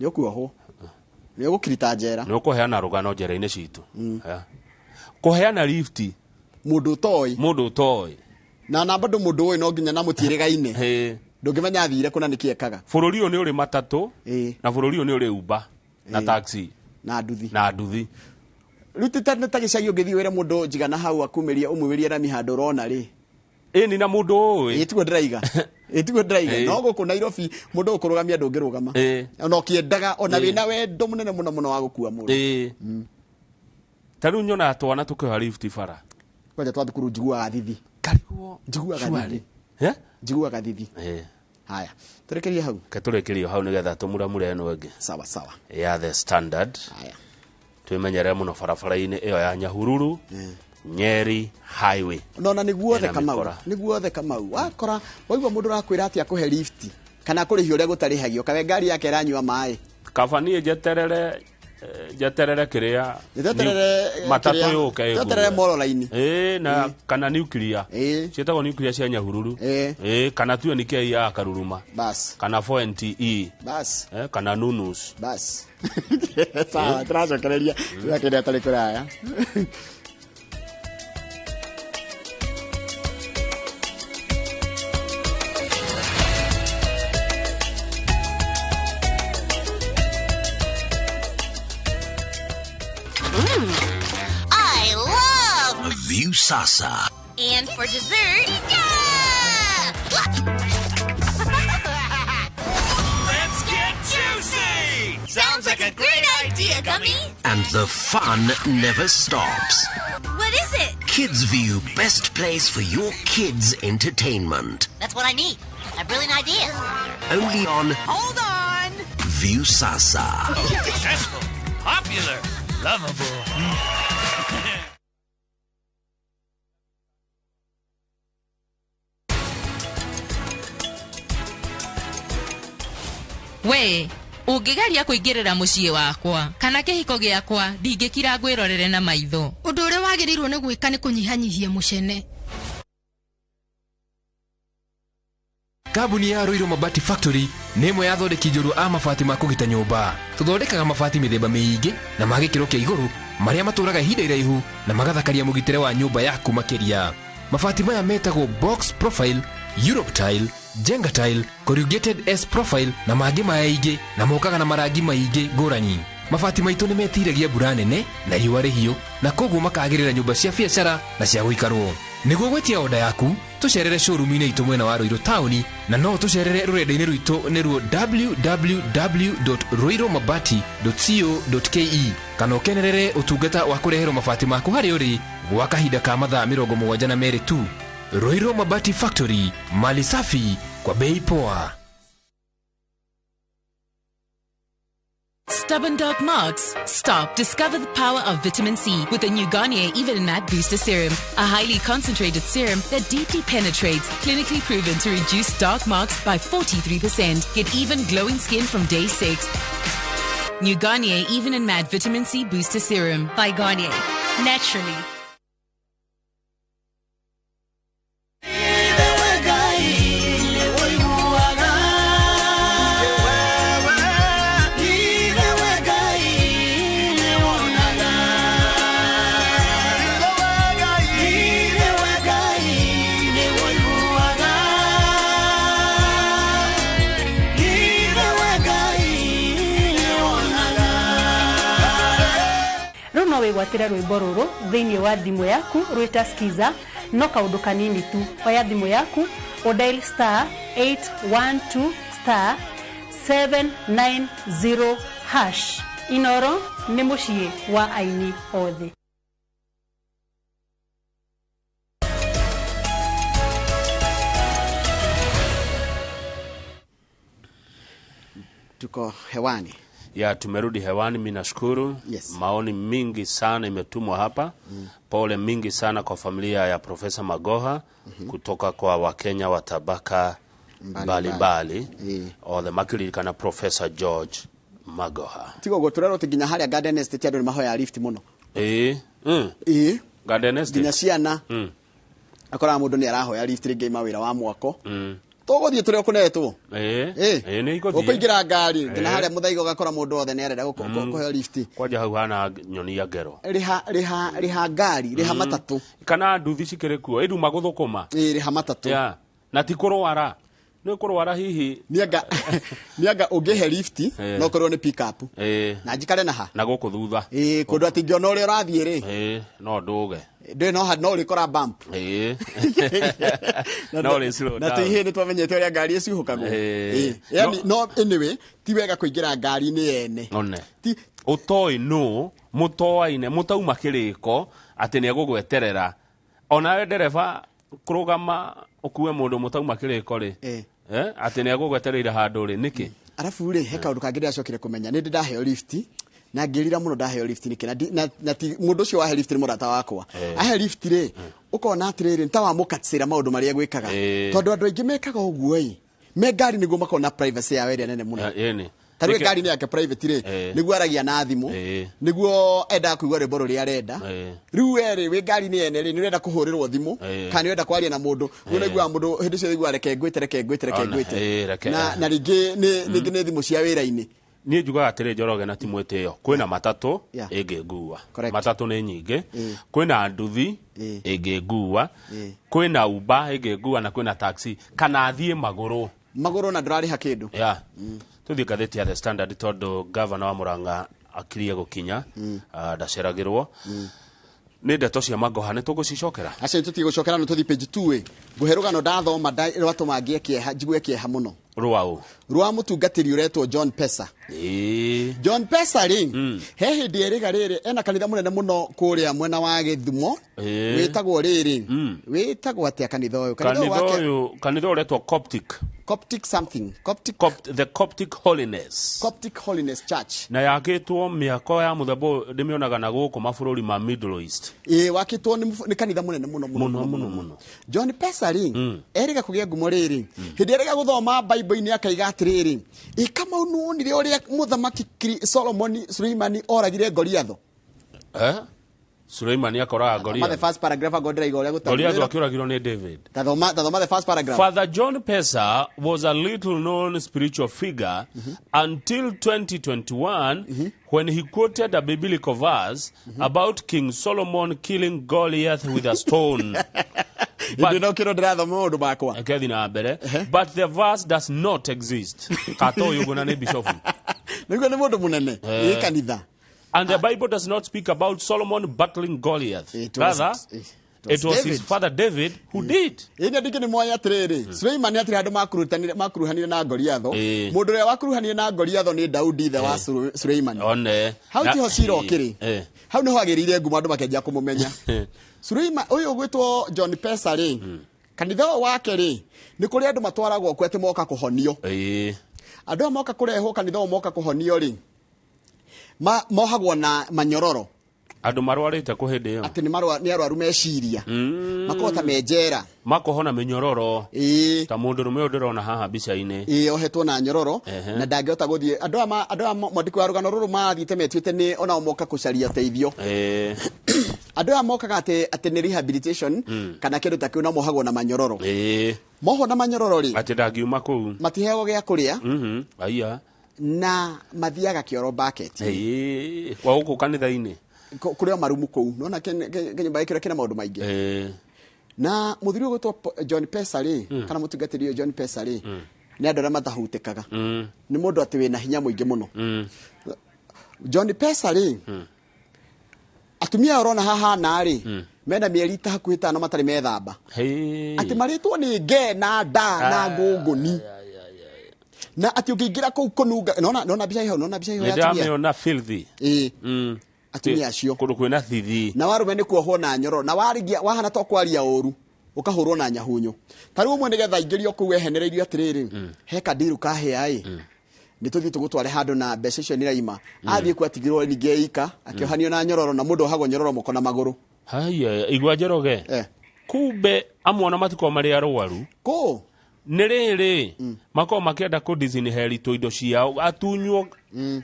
Nĩ ũkuohwo. Nĩ ũgũkirita njera. Nĩ ũkũheana rũgano njera-inĩ citũ. Kũheana lift mũndũ ũtoĩ. Mũndũ ũtoĩ. Na bado mũndũ ũĩ no nginya na mũtiĩrĩgaine. Ndũngĩmenya athire kũna nĩkĩ ekaga. Bũrũri ũyũ nĩ ũrĩ matatũ na bũrũri ũyũ nĩ ũrĩ Uber na taxi na nduthi. Na nduthi. Rĩu ti ta gĩcagi ũngĩthiĩ wĩre mũndũ njigana hau akumĩrie ũmwĩrie rami handũ ũrona rĩ. Ĩni na mũndũ ũĩ. Ĩ tiguo ndĩraiga. Ĩ tiguo ndĩraiga. No gũkũ Nairobi mũndũ ũkũrũgamia ndũngĩrũgama. Ona ũkĩendaga ona wĩna wendo mũnene mũno mũno wa gũkua mũndũ. Ta rĩu nyonaga twana tũkĩoya lift bara. Kwanja twa thukuru njiguaga thithi. Karigwo. Njiguaga thithi. Njiguaga thithi. Haya. Tũrĩkĩrie hau. Ke tũrĩkĩrie hau nĩgetha tũmuramure ĩno ĩngĩ. Sawa sawa. Ya The Standard. Haya. Twĩmenyerere mũno barabara-inĩ ĩyo ya Nyahururu. Nyeri Highway. No na nĩguothe Kamau. Nĩguothe Kamau. Wakora waigua mũndũ ũrakwĩra atĩ akũhe lift kana kũrĩhio ũrĩa gũtarĩhagio kawe ngari yake ĩranyua maĩ. Kaba niĩ njeterere njeterere kĩrĩa matatũ yũke ĩngue. Njeterere moro-line. Na kana nuclear. Ciĩtagwo nuclear cia Nyahururu. Kana tuwe nĩ KI ya Karuruma. Bas. Kana 4NTE. Bas. Kana Nunus. Bas. Sawa, tũracokereria tũgakĩrĩa tarĩ kũraya. I love Viusasa. And for dessert, Let's get juicy! Sounds like a great idea, Gummy. And the fun never stops. What is it? Kids View, best place for your kids' entertainment. That's what I need. A brilliant idea. Only on Hold on. Viusasa. Successful, popular, lovable. We ũngĩgeria kũingĩrĩra mũciĩ wakwa kana kĩhiko gĩakwa ndingĩkira ngwĩrorere na maitho. Ũndũ ũrĩa wagĩrĩirwo nĩ gwĩka nĩ kũnyihanyihia mũcene. Kambuni ya Ruiru Mabati Factory nĩ ĩmwe ya athondeki njorua a mabati ma kũgita nyũmba. Tũthondekaga mabati mĩthemba mĩingĩ na ma gĩkĩro kĩa igũrũ marĩa matũraga ihinda iraihu na magathakaria mũgitĩre wa nyũmba yaku makĩria. Mabati maya metagwo box profile, Europe tile, Jenga tile, corrugated S profile na mangĩ maingĩ na mokaga na marangi maingĩ ngũrani. Mabati maitũ nĩ metiragia mbura nene na riũa rĩhiũ na koguo makagĩrĩra nyũmba cia biacara na cia gũikarwo. Nĩguo gwĩtia oda yaku tũcerere showroom-inĩ itũ mwena wa Ruiru taũni na no tũcerere rũrenda-inĩ rwitũ nĩruo www.ruirumabati.co.ke kana ũkenerere ũtungata wa kũreherwo mabati maku harĩa ũrĩ gwa kahinda ka mathaa 72 tu. Ruiru Mabati Factory, mali safi kwa bei poa. Stubborn dark marks? Stop. Discover the power of vitamin C with the new Garnier Even Matte Booster Serum, a highly concentrated serum that deeply penetrates, clinically proven to reduce dark marks by 43%. Get even glowing skin from day 6. New Garnier Even and Matte Vitamin C Booster Serum by Garnier. Naturally. Wĩgwatĩre rwĩmbo rũrũ thĩinĩ wa thimũ yaku rwĩta Skiza no kaũndũ kanini tu. Oya thimũ yaku o dial star 812 star 790 hash. Inoro nĩ mũciĩ wa aini othe. Tuko hewani. Ya, tumerudi hewani. Mimi nashukuru. Yes. Maoni mingi sana imetumwa hapa. Pole mingi sana kwa familia ya Profesa Magoha kutoka kwa Wakenya wa tabaka mbalimbali. Othe makiririkana Profesa George Magoha. Tigo goturero tiginya haria Garden Estate andu ni mahoya lift muno. Garden Estate. Nginya ciana. Akora mundu ni arahoya lift ringi mawira wa mwako. Tũgũthiĩ tũrĩ o kũnetwo. Ĩĩ nĩ igũthiĩ. Ũkũingĩra ngari nginya harĩa mũthaiga ũgakora mũndũ wothe nĩ arenda kũheo lift. Kwanja hau hana nyoni ya ngero. Rĩha rĩha rĩha ngari, rĩha matatũ. Kana nduthi cikĩrĩ kuo ĩnduma gũthũkũma. Ĩĩ rĩha matatũ. Yeah. Na ti kũrwara. Nĩ kũrwara hihi. Nĩanga ũngĩhe lift no korwo nĩ pick up. Na njikare na ha. Na gũkũ thutha. Ĩĩ kũndũ atĩ ingĩona ũrĩa ũrathiĩ rĩ. Ĩĩ no ndũge. Ndũĩ no no ũrĩkora bump. Ĩĩ. No rĩ slow Na down. tũihĩ nĩ twamenyete ũrĩa ngari ĩcuhũkagwo. Ĩĩ. Yaani no anyway ti wega kũingĩra ngari-inĩ yene. One. Ũtoĩ nũ mũtoaine mũtauma kĩrĩko atĩ nĩ egũgweterera. Onawe ndereba kũrũgama ũkue mũndũ mũtauma kĩrĩko rĩ. Atĩ nĩ egũgwetereire handũ rĩ nĩkĩ? Arabu rĩ he kaũndũ kangĩ ndĩracokire kũmenya nĩ ndĩ ndaheo lift na ngĩrira mũno ndaheo lift nĩkĩ na ti mũndũ ũcio wahe lift nĩ mũrata wakwa. Ahe lift rĩ ũkona atĩrĩrĩ nĩ ta wamũkatĩra maũndũ marĩa gwĩkaga. Tondũ andũ aingĩ mekaga ũguo ĩ me ngari nĩguo makorwo na privacy yao ĩrĩa nene mũno. Ĩni. Ta rĩu ngari nĩ yake private rĩ nĩguo aragia na thimũ nĩguo endaga kũigua rwĩmbo rũrĩa arenda. Rĩu we rĩ wĩ ngari-inĩ yene rĩ nĩ ũrenda kũhũrĩrwo thimũ kana nĩ ũrenda kwaria na mũndũ. Rĩu ũraiguaga mũndũ hĩndĩ ciothe aiguaga reke ngwĩte reke ngwĩte reke ngwĩte. Na rĩngĩ nĩ thimũ cia wĩra-inĩ. Niĩ njugaga atĩrĩ Njoroge na ti mwĩtĩo kwĩna matatũ ĩngĩngua. Matatũ nĩ nyingĩ. Kwĩna nduthi ĩngĩngua. Kwĩna Uber ĩngĩngua na kwĩna taxi kana thiĩ magũrũ. Magũrũ na ndũrarĩha kĩndũ. Yeah. Tuthiĩ ngathĩti ya The Standard tondũ gavana wa Murang'a akirie gũkinya ndaceragĩrwo. Nĩ ndeto cia Magoha nĩ tũgũcicokera. Acio tũtige gũcokera no tũthiĩ page 2 ĩ. Ngũhe rũgano ndathoma rwatũma ngĩe kĩeha njigue kĩeha mũno. Rwa ũ? Rwa mũtungatĩri ũretwo John Pesa. John Pesa rĩ he hĩndĩ ĩrĩga rĩrĩ ena kanitha mũnene mũno kũrĩa mwena wa Gĩthumo. Wĩtagwo rĩrĩ. Wĩtagwo atĩa kanitha ũyũ? Kanitha ũyũ kanitha ũretwo Coptic. Coptic something. Coptic. The Coptic Holiness. Coptic Holiness Church. Na yakĩtwo mĩako ya mũthemba ũyũ ndĩmĩonaga na gũkũ mabũrũri ma Middle East. Ĩĩ wakĩtwo nĩ kanitha mũnene mũno mũno mũno mũno. John Pesa rĩ erĩga kũgĩa ngumo rĩrĩ. Hĩndĩ erĩga gũthoma Bible-inĩ akaiga atĩrĩrĩ ĩ Kamau nĩwonire ũrĩa mũthamaki Solomon Suleimani oragire Goliatho. Suleimani akoraga Goliath. The first paragraph ago ndĩraiga ũrĩa gũtariĩ. Goliath akĩũragirwo nĩ David. Tathoma the first paragraph. Father John Pesa was a little known spiritual figure until 2021 when he quoted a biblical verse about King Solomon killing Goliath with a stone. But the verse does not exist. Kato yuguna ni bishofu. And the Bible does not speak about Solomon battling Goliath. Rather, it was his father David who did. Suleimani atiri andu makuruhanire na Goliatho. Mundu uria wakuruhanire na Goliatho ni Daudi ithe wa Suleimani. Hau tiho cira ukiri. Hau niho agiriire ngumo andu makenjia kumumenya. Suleimani uyu ugwitwo John Pesa ri kanitha wake ri ni kuri andu matwaragwo ku ati moka kuhonio. Andu aya moka kurehwo kanitha moka kuhonio ri mohagwo na manyororo. Andu marwarite ku hindi iyo ati ni marwa ni arwaru meciria makota menjera makohona minyororo ta mundu rume ndirona haha mbica-ini ohetwo na nyororo na ndangihota guthie andu aya mwandiki wa rugano ruru mathiite metuite ni ona moka kucaria teithio. Andu aya mokaga ati ni rehabilitation kana kindu ta kiu na mohagwo na manyororo. Mohwo na manyororo ri ati ndangiuma kuu matiheagwo gia kuria aya na mathiaga kioro bucket kwa guku kanitha-ini kuria marumu kuu nona kinyumba gikira kina maundu maingi. Na muthuri ugwitwo John Pesa ri kana mutungatiri John Pesa ri ni andu aria matahutikaga ni mundu ati wina hinya muingi muno. John Pesa ri atumia urona haha na ri mena mieri ta hakuhi 5 matari methamba ati maritwo ni nge na nda na ngunguni na ati ungiingira kuu kununga nona mbica iho nona mbica iho ya atumia nĩ filthy atumia acio kundu kwina thithi na warume ni kuohwo na nyororo na warigia wahana to kwaria uru ukahurwo na nyahunyo ta riu umwe nigetha ingĩrio kuu wehenereirio atiriri he kandiru kahĩa ĩ nĩ tũthiĩ tũgũtware handũ na mbeca icio nĩraima athiĩ ku atigirwo ningĩ ika akĩohanio na nyororo na mũndũ ohagwo nyororo moko na magũrũ. Haya igwa Njoroge kumbe amwe ona matikorwo marĩ arwaru kũ Nĩ rĩrĩ makorwo makĩenda kũ disinherit indo ciao atunywo,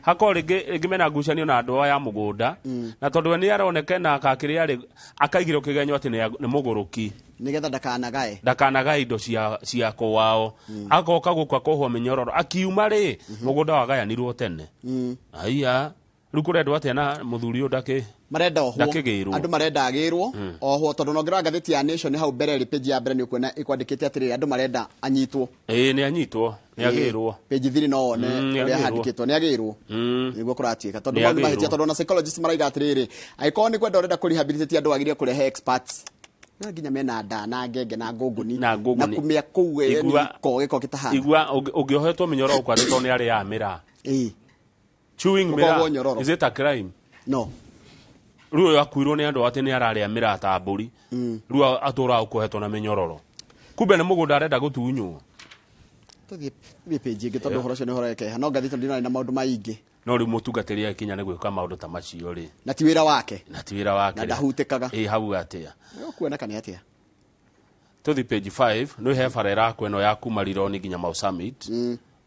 hakorwo rĩngĩ mena ngucanio na andũ aya a mũgũnda, na tondũ we nĩ aronekana akakĩrĩa rĩ, akaigĩrwo kĩgenyo atĩ nĩ mũgũrũki, nigetha ndakanagae, ndakanagae indo cia kwao, agoka gũka kũhwo mĩnyororo akiuma rĩ, mũgũnda wagayanirwo tene. Aiya, rĩu kũrendwo atĩa na mũthuri ũyũ ndakĩ marenda ohwo, ndakĩgĩrwo? Andũ marenda agĩrwo ohwo, tondũ nongera ngathĩti ya Nation hau mbere rĩ, page ya mbere nĩ ũkuona ĩkwandĩkĩte atĩrĩrĩ, andũ marenda anyitwo. Ĩĩ, nĩ anyitwo, nĩ agĩrwo. Page 3 no wone Nĩ ũrĩa agĩrwo. handĩkĩtwo nĩ agĩrwo, nĩguo kũratuĩka tondũ Nĩ maũndũ agĩrwo. mahĩtia, tondũ ona psychologist maraiga atĩrĩrĩ, angĩkorwo nĩ kwenda ũrenda kũ rehabilitate andũ, wagĩrĩire kũrehe experts no nginya mena nda na ngenge na ngũngũni na ngũngũni na kumĩa kũu nĩ gĩko gĩtahana. Igua ũngĩohetwo mĩnyororo ũkwandĩtwo nĩ arĩa mĩraa. Chewing Ũkoragwo miraa, nyororo. is it a crime? No. Rĩu ũyũ akuirwo nĩ andũ atĩ nĩ ararĩa mĩraa ta mbũri, rĩu atũraga ũkohetwo na mĩnyororo, kumbe nĩ mũgũnda arenda gũtunywo. Tũthiĩ page ĩngĩ tondũ ũhoro ũcio nĩ ũhoro wekeha, no ngathĩti ndinarĩ na maũndũ maingĩ. No rĩu mũtungatĩri akinya nĩ gwĩka maũndũ ta macio rĩ, na ti wĩra wake, na ti wĩra wake na rĩ. Ndahutĩkaga. Ĩ hau atĩa? Ũkuoneka nĩ atĩa? Tũthi page 5, nĩ he bara ĩrakwo ĩno ya kuma Rironi nginya Mau Summit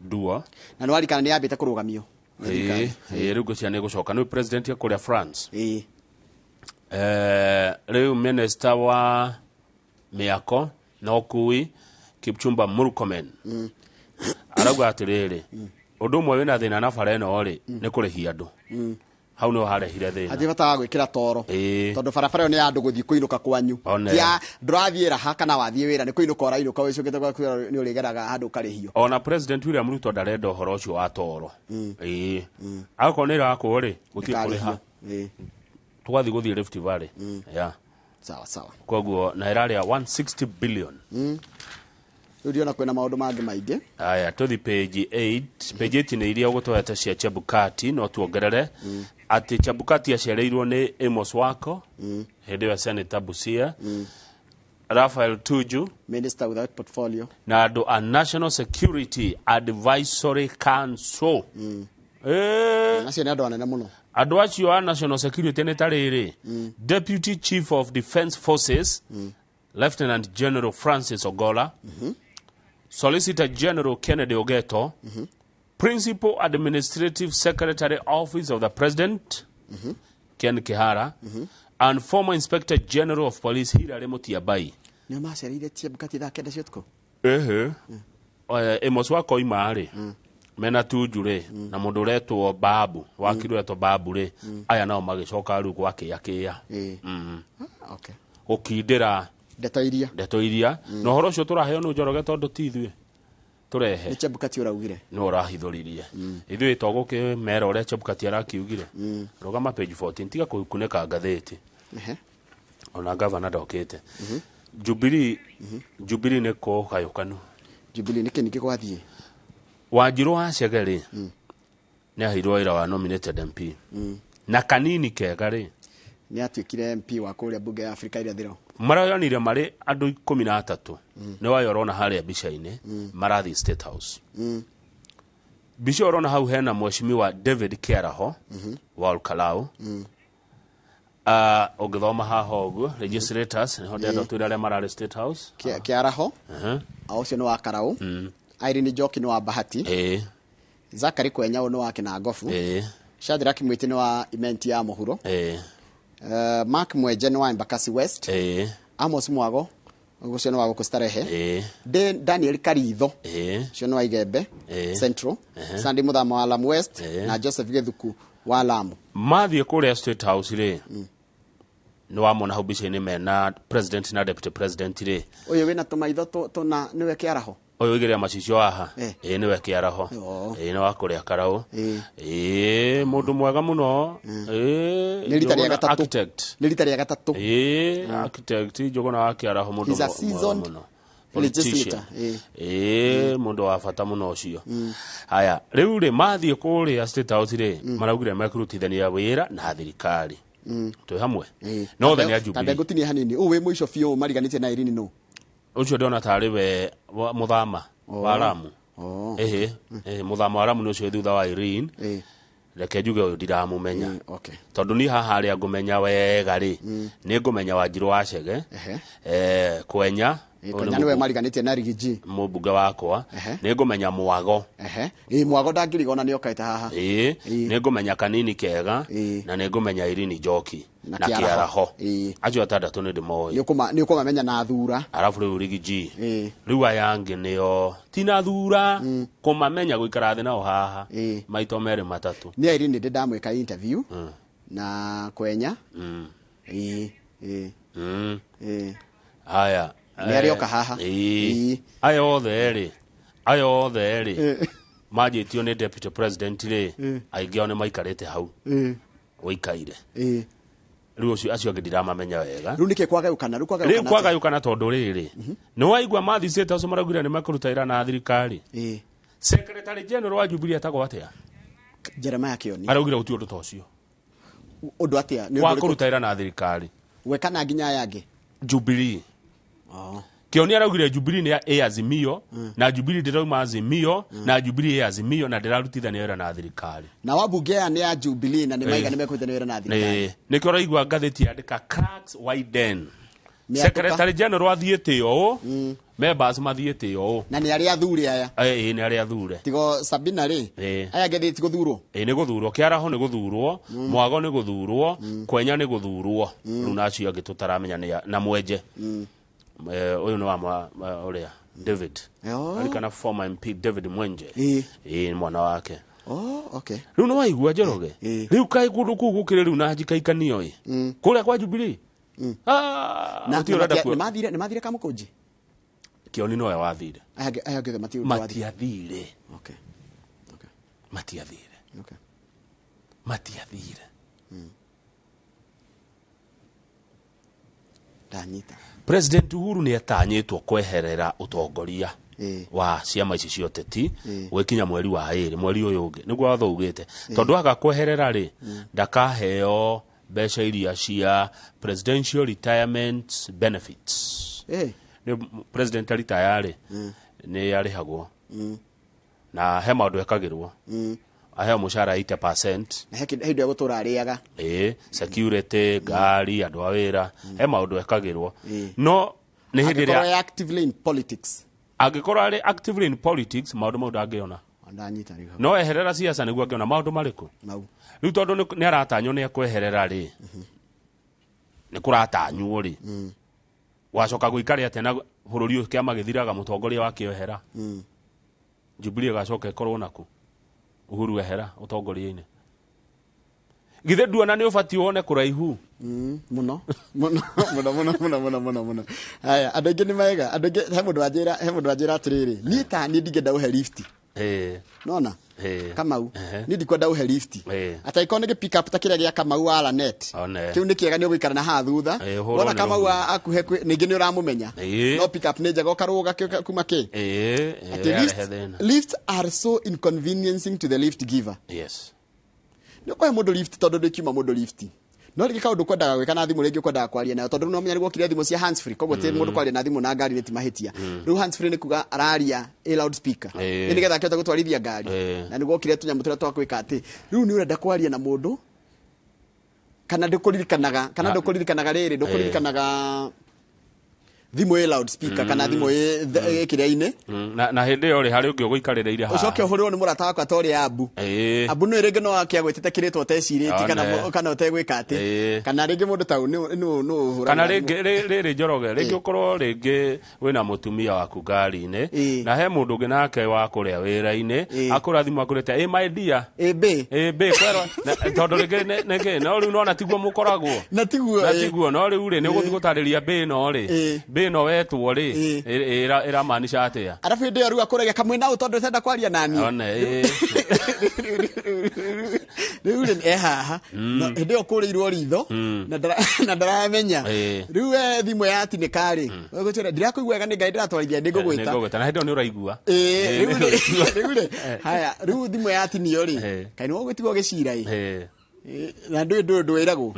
Ndua. Na nĩ warikana nĩ yambĩte kũrũgamio nĩ thirikari. Ĩĩ, rĩu ngwĩciria nĩ ĩgũcoka, nĩ president ya kũrĩa France. Rĩu minister wa mĩako na ũkui Kipchumba Murkomen arauga atĩrĩrĩ, ũndũ ũmwe wĩna thĩna na bara ĩno rĩ, nĩ kũrĩhia andũ. Hau nĩho harehire thĩna. Hatirĩ bata wa gwĩkĩra toro, tondũ barabara ĩyo nĩ ya andũ gũthiĩ kũinũka kwanyu. One. Ti ya ndũrathiĩ raha kana wathiĩ wĩra, nĩ kũinũka ũrainũka wĩcũkĩte gwaku, nĩ ũrĩgeraga handũ ũkarĩhio. Ona president William Ruto ndarenda ũhoro ũcio wa toro. Ĩĩ, akorwo nĩ ĩrakwo rĩ, gũtirĩ kũrĩha. Tũgathiĩ gũthiĩ Rift Valley. Yeah. Sawa sawa. Koguo na ĩrarĩa 160 billion. Rĩu ndiona kwĩna maũndũ mangĩ maingĩ. Aya, tũthi page 8. Page 8 nĩ iria ũgũtũhete cia Chebukati, no tuongerere atĩ Chebukati acereirwo nĩ Amos Wako hĩndĩ ĩyo Senator Busia, Raphael Tuju, minister without portfolio, na andũ a National Security Advisory Council. Acio nĩ andũ anene mũno. Andũ acio a National Security nĩ ta rĩrĩ: Deputy Chief of Defence Forces Lieutenant General Francis Ogola, Solicitor General Kennedy Ogeto, Principal Administrative Secretary, Office of the President Ken Kihara, and former Inspector General of Police Hilary Mutyambai. Nĩo macereire Chebukati thaa 9 cia ũtukũ. Ehe. Amos Wako ima rĩ, mena Tuju rĩ, na mũndũ ũretwo Babu, wakiri ũretwo Babu rĩ, aya nao magĩcoka rĩu gwa kĩa kĩa gũkindĩra ndeto iria, ndeto iria, na ũhoro ũcio tũraheo nĩ Njoroge, tondũ ti ithuĩ tũrehe. Nĩ Chebukati ũraugire. Nĩ ũrahithũririe, ithuĩ to gũkĩmera ũrĩa Chebukati arakiugire. Rũgama page 14, tiga kũkunĩka ngathĩti. Ona gavana ndokĩte. Jubilee, Jubilee nĩ kũgayũkanu. Jubilee nĩkĩ ningĩ gwathiĩ? Wanjirũ wa Chege rĩ, nĩ aheirwo wĩra wa nominated MP na kanini kega rĩ, nĩ atuĩkire MP wa kũrĩa bunge ya Afrika irathĩro. Maroyanire marĩ andũ 13, nĩ wayo ũrona harĩa mbica-inĩ marathiĩ State House. Mbica ĩyo ũrona hau hena mheshimiwa David Kiaraho wa Olkalau. Ũngĩthoma haha ũguo legislators nĩho ndĩrenda twĩre arĩa mararĩ State House. Kiaraho ũcio nĩ wa Karau, Irene Njoki nĩ wa Bahati, Zachary Kwenya nĩ wa Kinangofu, Shadrack Mwiti nĩ wa Imenti ya Mũhuro, Mark Mwenje nĩ wa Embakasi West, Amos Mwago ũcio nĩ wa gũkũ Starehe, Daniel Karitho ũcio nĩ wa Igembe Central, Sandy Muthama wa Lamu West, na Joseph Githuku wa Lamu. Mathiĩ kũrĩa State House rĩ, nĩ wamona hau mbica-inĩ mena president na deputy president rĩ. Ũyũ wĩna tũmaitho tũna nĩwe Kĩaraho. Ũyũ ũigĩrĩra macicio haha, ĩĩ, nĩwe Kĩaraho. Ĩĩ, nĩ wa kũrĩa Karaũ. Ĩĩ, mũndũ mwega mũno. Ĩĩ. Nĩ rita rĩa Njũgũna gatatũ. Architect. Nĩ rita rĩa gatatũ. Ĩĩ, architect Njũgũna wa Kĩaraho, mũndũ He's a mwega seasoned mũno. Politician. legislator. Ĩĩ, mũndũ wa bata mũno ũcio. Haya, rĩu rĩ, mathiĩ kũrĩa State House rĩ, maraugire mekũrutithania wĩra na thirikari. Twĩ hamwe no othe nĩ a Tambe Jubilee. ngũtinie hanini, ũũ wĩ mũico biũ mariganĩtie na Irene nũ? Ũcio ndĩrona tarĩ we mũthama wa Lamu. Ĩhĩ, ĩhĩ, mũthama wa Lamu nĩ ũcio wĩ thutha wa Irene. Reke njuge ũyũ ndiramũmenya, tondũ niĩ haha harĩa ngũmenya wega rĩ, nĩ ngũmenya Wanjirũ wa Chege, Kwenya Ũyũ nĩ Kwenya nĩwe mariganĩtie na Rigiji. Mũmbunge wakwa. Nĩ ngũmenya Mwago. Ehe, ĩ, Mwago ndangĩriga ona nĩokaĩte haha. Ĩĩ, nĩ ngũmenya Kanini Kega na nĩ ngũmenya Irini Njoki Na na Kĩaraho. Kĩaraho. Acio atandatũ nĩ ndĩmoĩ. Nĩ ũkũmamenya na thura. Arabu rĩu Rigiji, rĩu aya angĩ nĩo tina thura kũmamenya, gũikara thĩ nao haha maito merĩ matatũ. Nĩ Irene ndĩ ndamwĩka interview na Kwenya. Ĩ, ĩ. Ĩ. Haya. Nĩ arĩoka haha. Ĩĩ. Aya othe rĩ, aya othe rĩ manjĩtio nĩ deputy president rĩ, aingĩ ao nĩ maikarĩte hau ũikaire. Rĩu ũcio, acio angĩ ndiramamenya wega. Rĩu nĩkĩ kwagayũkana? Rĩu kwagayũkana Rĩu kwagayũkana tondũ rĩrĩ, nĩ waigua mathicĩte acio maraugire nĩ mekũruta wĩra na thirikari. Secretary general wa Jubilee etagwo atĩa? Jeremiah Kioni. Araugire gũtirĩ ũndũ ta ũcio. Ũndũ atĩa? Nĩ Wa ũndũ ũrĩkũ? kũruta wĩra na thirikari. We kana nginya aya angĩ? Jubilee. Kioni araugire Jubilee nĩ ĩ Azimio na Jubilee ndĩrauma Azimio na Jubilee ĩ Azimio na ndĩrarutithania wĩra na thirikari. Na wabunge aya nĩ a Jubilee na nĩ maiga nĩ mekũrutithania wĩra na thirikari. Ĩĩ, nĩkĩo ũraigua ngathĩti yandĩka cracks widen. Mĩatũka. Secretary general athiĩte ũũ, members mathiĩte ũũ. Na nĩ arĩa athure aya. Ĩĩ, nĩ arĩa athure. Tigo Sabina rĩ, aya angĩ thĩ ti gũthurwo. Ĩĩ, nĩ gũthurwo. Kĩaraho nĩ gũthurwo, Mwago nĩ gũthurwo, Kwenya nĩ gũthurwo, rĩu na acio angĩ tũtaramenya nĩ na Mwenje. Ũyũ nĩ wa ũrĩa David. Arikana former MP David Mwenje. Ĩĩ. Ĩĩ, nĩ mwana wake. Oh, okay. Rĩu nĩ waigua, Njoroge, rĩu kaĩ kũndũ kũu gũkĩrĩ rĩu na njikaikanio ĩ kũrĩa kwa Jubilee. Ah, Na gũtirĩ ũrenda nĩ mathire Kamũkũnji? Kĩoni nowe wathire. Aya angĩ othe matirĩ ũndũ wathire. Matiathire. Okay. Matiathire. Okay. Matiathire. Ndanyita. President Uhuru nĩ atanyĩtwo kweherera ũtongoria wa ciama ici cia ũteti gwĩkinya mweri wa 2, mweri ũyũ ũngĩ, nĩguo watho ugĩte, tondũ aga kweherera rĩ, ndakaheo mbeca iria cia presidential retirement benefits. Nĩ president aritaya rĩ, nĩ arĩhagwo na he maũndũ ekagĩrwo, aheo mũcara 80%. Na he hĩndĩ ya gũtũra arĩaga. Ĩĩ, security, ngari, andũ a wĩra, he maũndũ ekagĩrwo, no nĩ hĩndĩ Angĩkorwo ĩrĩa e actively in politics. Angĩkorwo arĩ actively in politics, maũndũ mau ndangĩona. Ndanyita rĩu hau. No eherera siasa nĩguo angĩona maũndũ marĩkũ? Mau. Rĩu tondũ nĩ aratanywo nĩ ekweherera rĩ, nĩ kũratanywo rĩ, wacoka gũikare atĩa na bũrũri ũyũ kĩama gĩthiraga mũtongoria wakĩohera? Jubilee ĩgacoka ĩkorwo naku Uhuru ehera ũtongoria-inĩ? Githĩ nduona nĩ ũbatiĩ wone kũraihu? Mũno mũno mũno mũno mũno mũno mũno mũno. Haya, andũ aingĩ nĩ mega, andũ aingĩ, he mũndũ wanjĩra atĩrĩrĩ, niĩ ta niĩ ndingĩenda ũhe lift. Nona Kamau, niĩ ndikwenda ũhe lift, atangĩkorwo nĩ gĩ pick up ta kĩrĩa gĩa Kamau wa Lanet. One. Kĩu nĩ kĩega, nĩ ũgũikara na haha thutha. Ũhũrwo Wona nĩ Kamau rũhuho. akuhe ningĩ nĩ ũramũmenya. No pick up nĩ njega, ũkarũga kuma kĩ. Atĩ Yarehe thĩna. Lifts are so inconveniencing to the lift giver. Nĩ ũkũhe mũndũ lift tondũ ndĩkiuma mũndũ lift, no rĩngĩ kaũndũ kwendaga gwĩka na thimũ, rĩngĩ ũkwendaga kwaria nayo, tondũ no menya nĩ gwokire thimũ cia hands free, koguo ti mũndũ kwaria na thimũ na ngari nĩ ti mahĩtia. Rĩu hands free nĩ kuga araria ĩ loud speaker, nĩ nĩgetha akĩhote gũtwarithia ngari. Na nĩ gwokire tũnyamũ tũrĩa twa gwĩka atĩ rĩu nĩ ũrenda kwaria na mũndũ kana ndũkũririkanaga, kana ndũkũririkanaga rĩrĩ, ndũkũririkanaga thimũ ĩ loud speaker kana thimũ ĩ kĩrĩa-inĩ. Na hĩndĩ ĩyo rĩ, harĩ ũngĩ ũgũikarĩrĩire haha. Ũcoke ũhũrĩrwo nĩ mũrata wakwa ta ũrĩa Abu. Abu nĩ rĩngĩ no akĩagwĩtĩte kĩrĩtwa ũtecirĩtie kana One. kana ũtegwĩka atĩ kana rĩngĩ mũndũ ta nĩ nĩ Kana rĩngĩ rĩrĩ, Njoroge, rĩngĩ ũkorwo rĩngĩ wĩna mũtumia waku ngari-inĩ na he mũndũ ũngĩ nake wa kũrĩa wĩra-inĩ akũra thimũ akũrĩte, "Ĩ my dear." Ĩ bĩ. Ĩ bĩ kwerwo tondũ rĩngĩ nĩkĩ, no rĩu nona tiguo mũkoragwo. Na tiguo. Na tiguo, no rĩu rĩ, nĩ ũgũthiĩ gũtarĩria bĩ ĩno rĩ, bĩ ĩno wetwo rĩ, ĩramaanisha atĩa? Arabu hĩndĩ ĩyo rĩu akũragia kamwĩna ũ tondũ ũtenda kwaria naniĩ. One, ĩ. Rĩu rĩ, e haha. No, hĩndĩ ĩyo kũrĩirwo ritho na ndaramenya. Rĩu we thimũ yatinĩka rĩ, ũgũtwĩra ndirakũigua wega, nĩ ngai ndĩratwarithia, nĩ ngũgwĩta. Nĩngũgwĩta, na hĩndĩ ĩyo nĩ ũraigua. Ĩĩ, rĩu Nĩ rĩ, ũraigua. rĩu rĩ, haya, rĩu thimũ yatinio rĩ, kaĩ nĩ ũgũtigwo gĩcira ĩ? Na ndũĩ ndwĩragwo.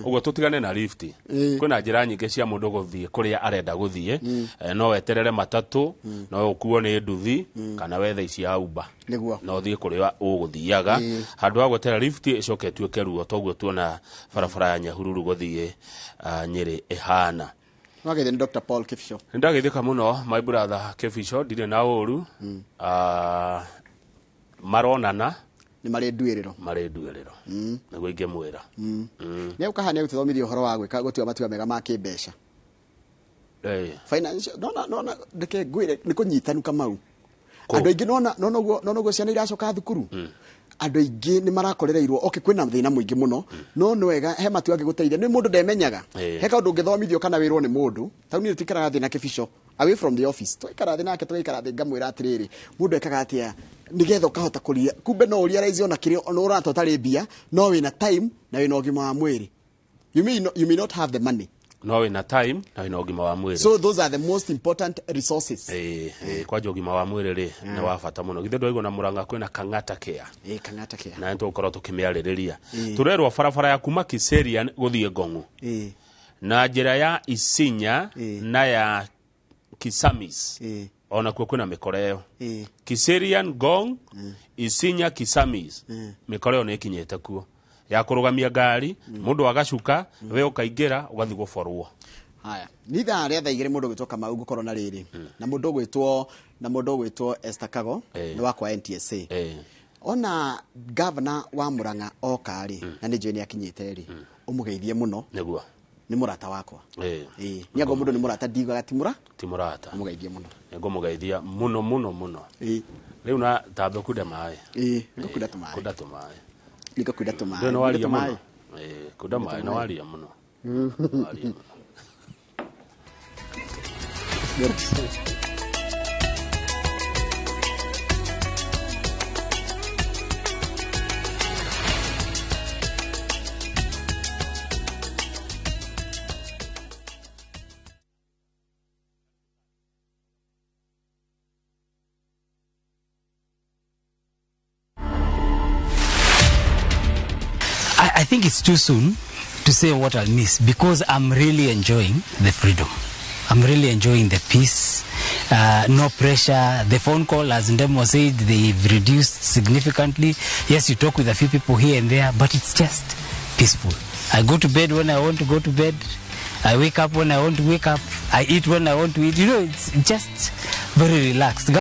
Ũguo tũtigane na lift. Kwĩna njĩra nyingĩ cia mũndũ gũthiĩ kũrĩa arenda gũthiĩ. No weterere matatũ, no ũkuo nĩ nduthi, kana wethe ici ya Uber na ũthiĩ kũrĩa ũgũthiaga, handũ ha gweterera lift ĩcoke ĩtuĩke ruo toguo tuona barabara ya Nyahururu gũthiĩ Nyĩrĩ ĩhana. Nĩwageithio nĩ Dr. Paul Kibisho. Nĩndageithĩka mũno my brother Kibisho, ndirĩ na ũru. Maronana nĩ marĩ nduĩrĩro. Marĩ nduĩrĩro. Nĩguo ingĩmwĩra. Nĩ egũka haha nĩ egũtũthomithia ũhoro wa gwĩka gũtua matua mega ma kĩmbeca. Financial nona ndeke ngwĩre nĩ kũnyitanu Kamau. Andũ aingĩ nona ũguo ciana iracoka thukuru. Andũ aingĩ nĩ marakorereirwo okay kwĩna thĩna mũingĩ mũno no nĩ wega he matua angĩgũteithia nĩ mũndũ ndemenyaga. He kaũndũ ũngĩthomithio kana wĩrwo nĩ mũndũ tau niĩ tũikaraga thĩ na Kibisho away from the office tũgaikara thĩ nake tũgaikara thĩ ngamwĩra atĩrĩrĩ mũndũ ekaga atĩa nĩgetha ũkahota kũria kumbe no ũrealize ona kĩrĩa ona ũrata ũtarĩ mbia no wĩna time na wĩna ũgima wa mwĩrĩ. You may not have the money no wĩna time na wĩna ũgima wa mwĩrĩ. So those are the most important resources. Kwanja ũgima wa mwĩrĩ rĩ nĩ wa bata mũno. Githĩ ndwaigua na Murang'a kwĩna Kang'ata Care. Kang'ata Care. Na nĩtũgũkorwo tũkĩmĩarĩrĩria. Tũrerwo barabara ya kuma Kiserian gũthiĩ Ngong'u. Na njĩra ya Isinya na ya Kisamis. Ona kuo kwĩna mĩkora ĩyo. Kiserian, Ngong, Isinya, Kisamis. Mĩkora ĩyo nĩ ĩkinyĩte kuo. Ya kũrũgamia ngari mũndũ agacuka we ũkaingĩra ũgathiĩ gũborwo. Haya, nĩ ithaa rĩa thaa igĩrĩ mũndũ ũgwĩtwo Kamau ngũkorwo na rĩrĩ na mũndũ ũgwĩtwo Esther Kago nĩ wakwa NTSA. Ona governor wa Murang'a oka rĩ na nĩ njũĩ nĩ akinyĩte rĩ ũmũgeithie mũno. Nĩguo. Nĩ mũrata wakwa. Nĩ anga mũndũ nĩ mũrata ndiugaga ti mũrata. Ũmũgeithie mũno. Nĩngũmũgeithia mũno mũno mũno. Rĩu na tambe kunda maĩ. Ngũkunda tũmaĩ. Kunda tũmaĩ. Nĩngũkunda tũmaĩ. Nĩ waria mũno. Kunda maĩ nĩ waria mũno. Waria mũno. I think it's too soon to say what I'll miss because I'm really enjoying the freedom. I'm really enjoying the peace, no pressure. The phone call, as Ndemo said, they've reduced significantly. Yes, you talk with a few people here and there, but it's just peaceful. I go to bed when I want to go to bed. I wake up when I want to wake up. I eat when I want to eat. You know, it's just very relaxed.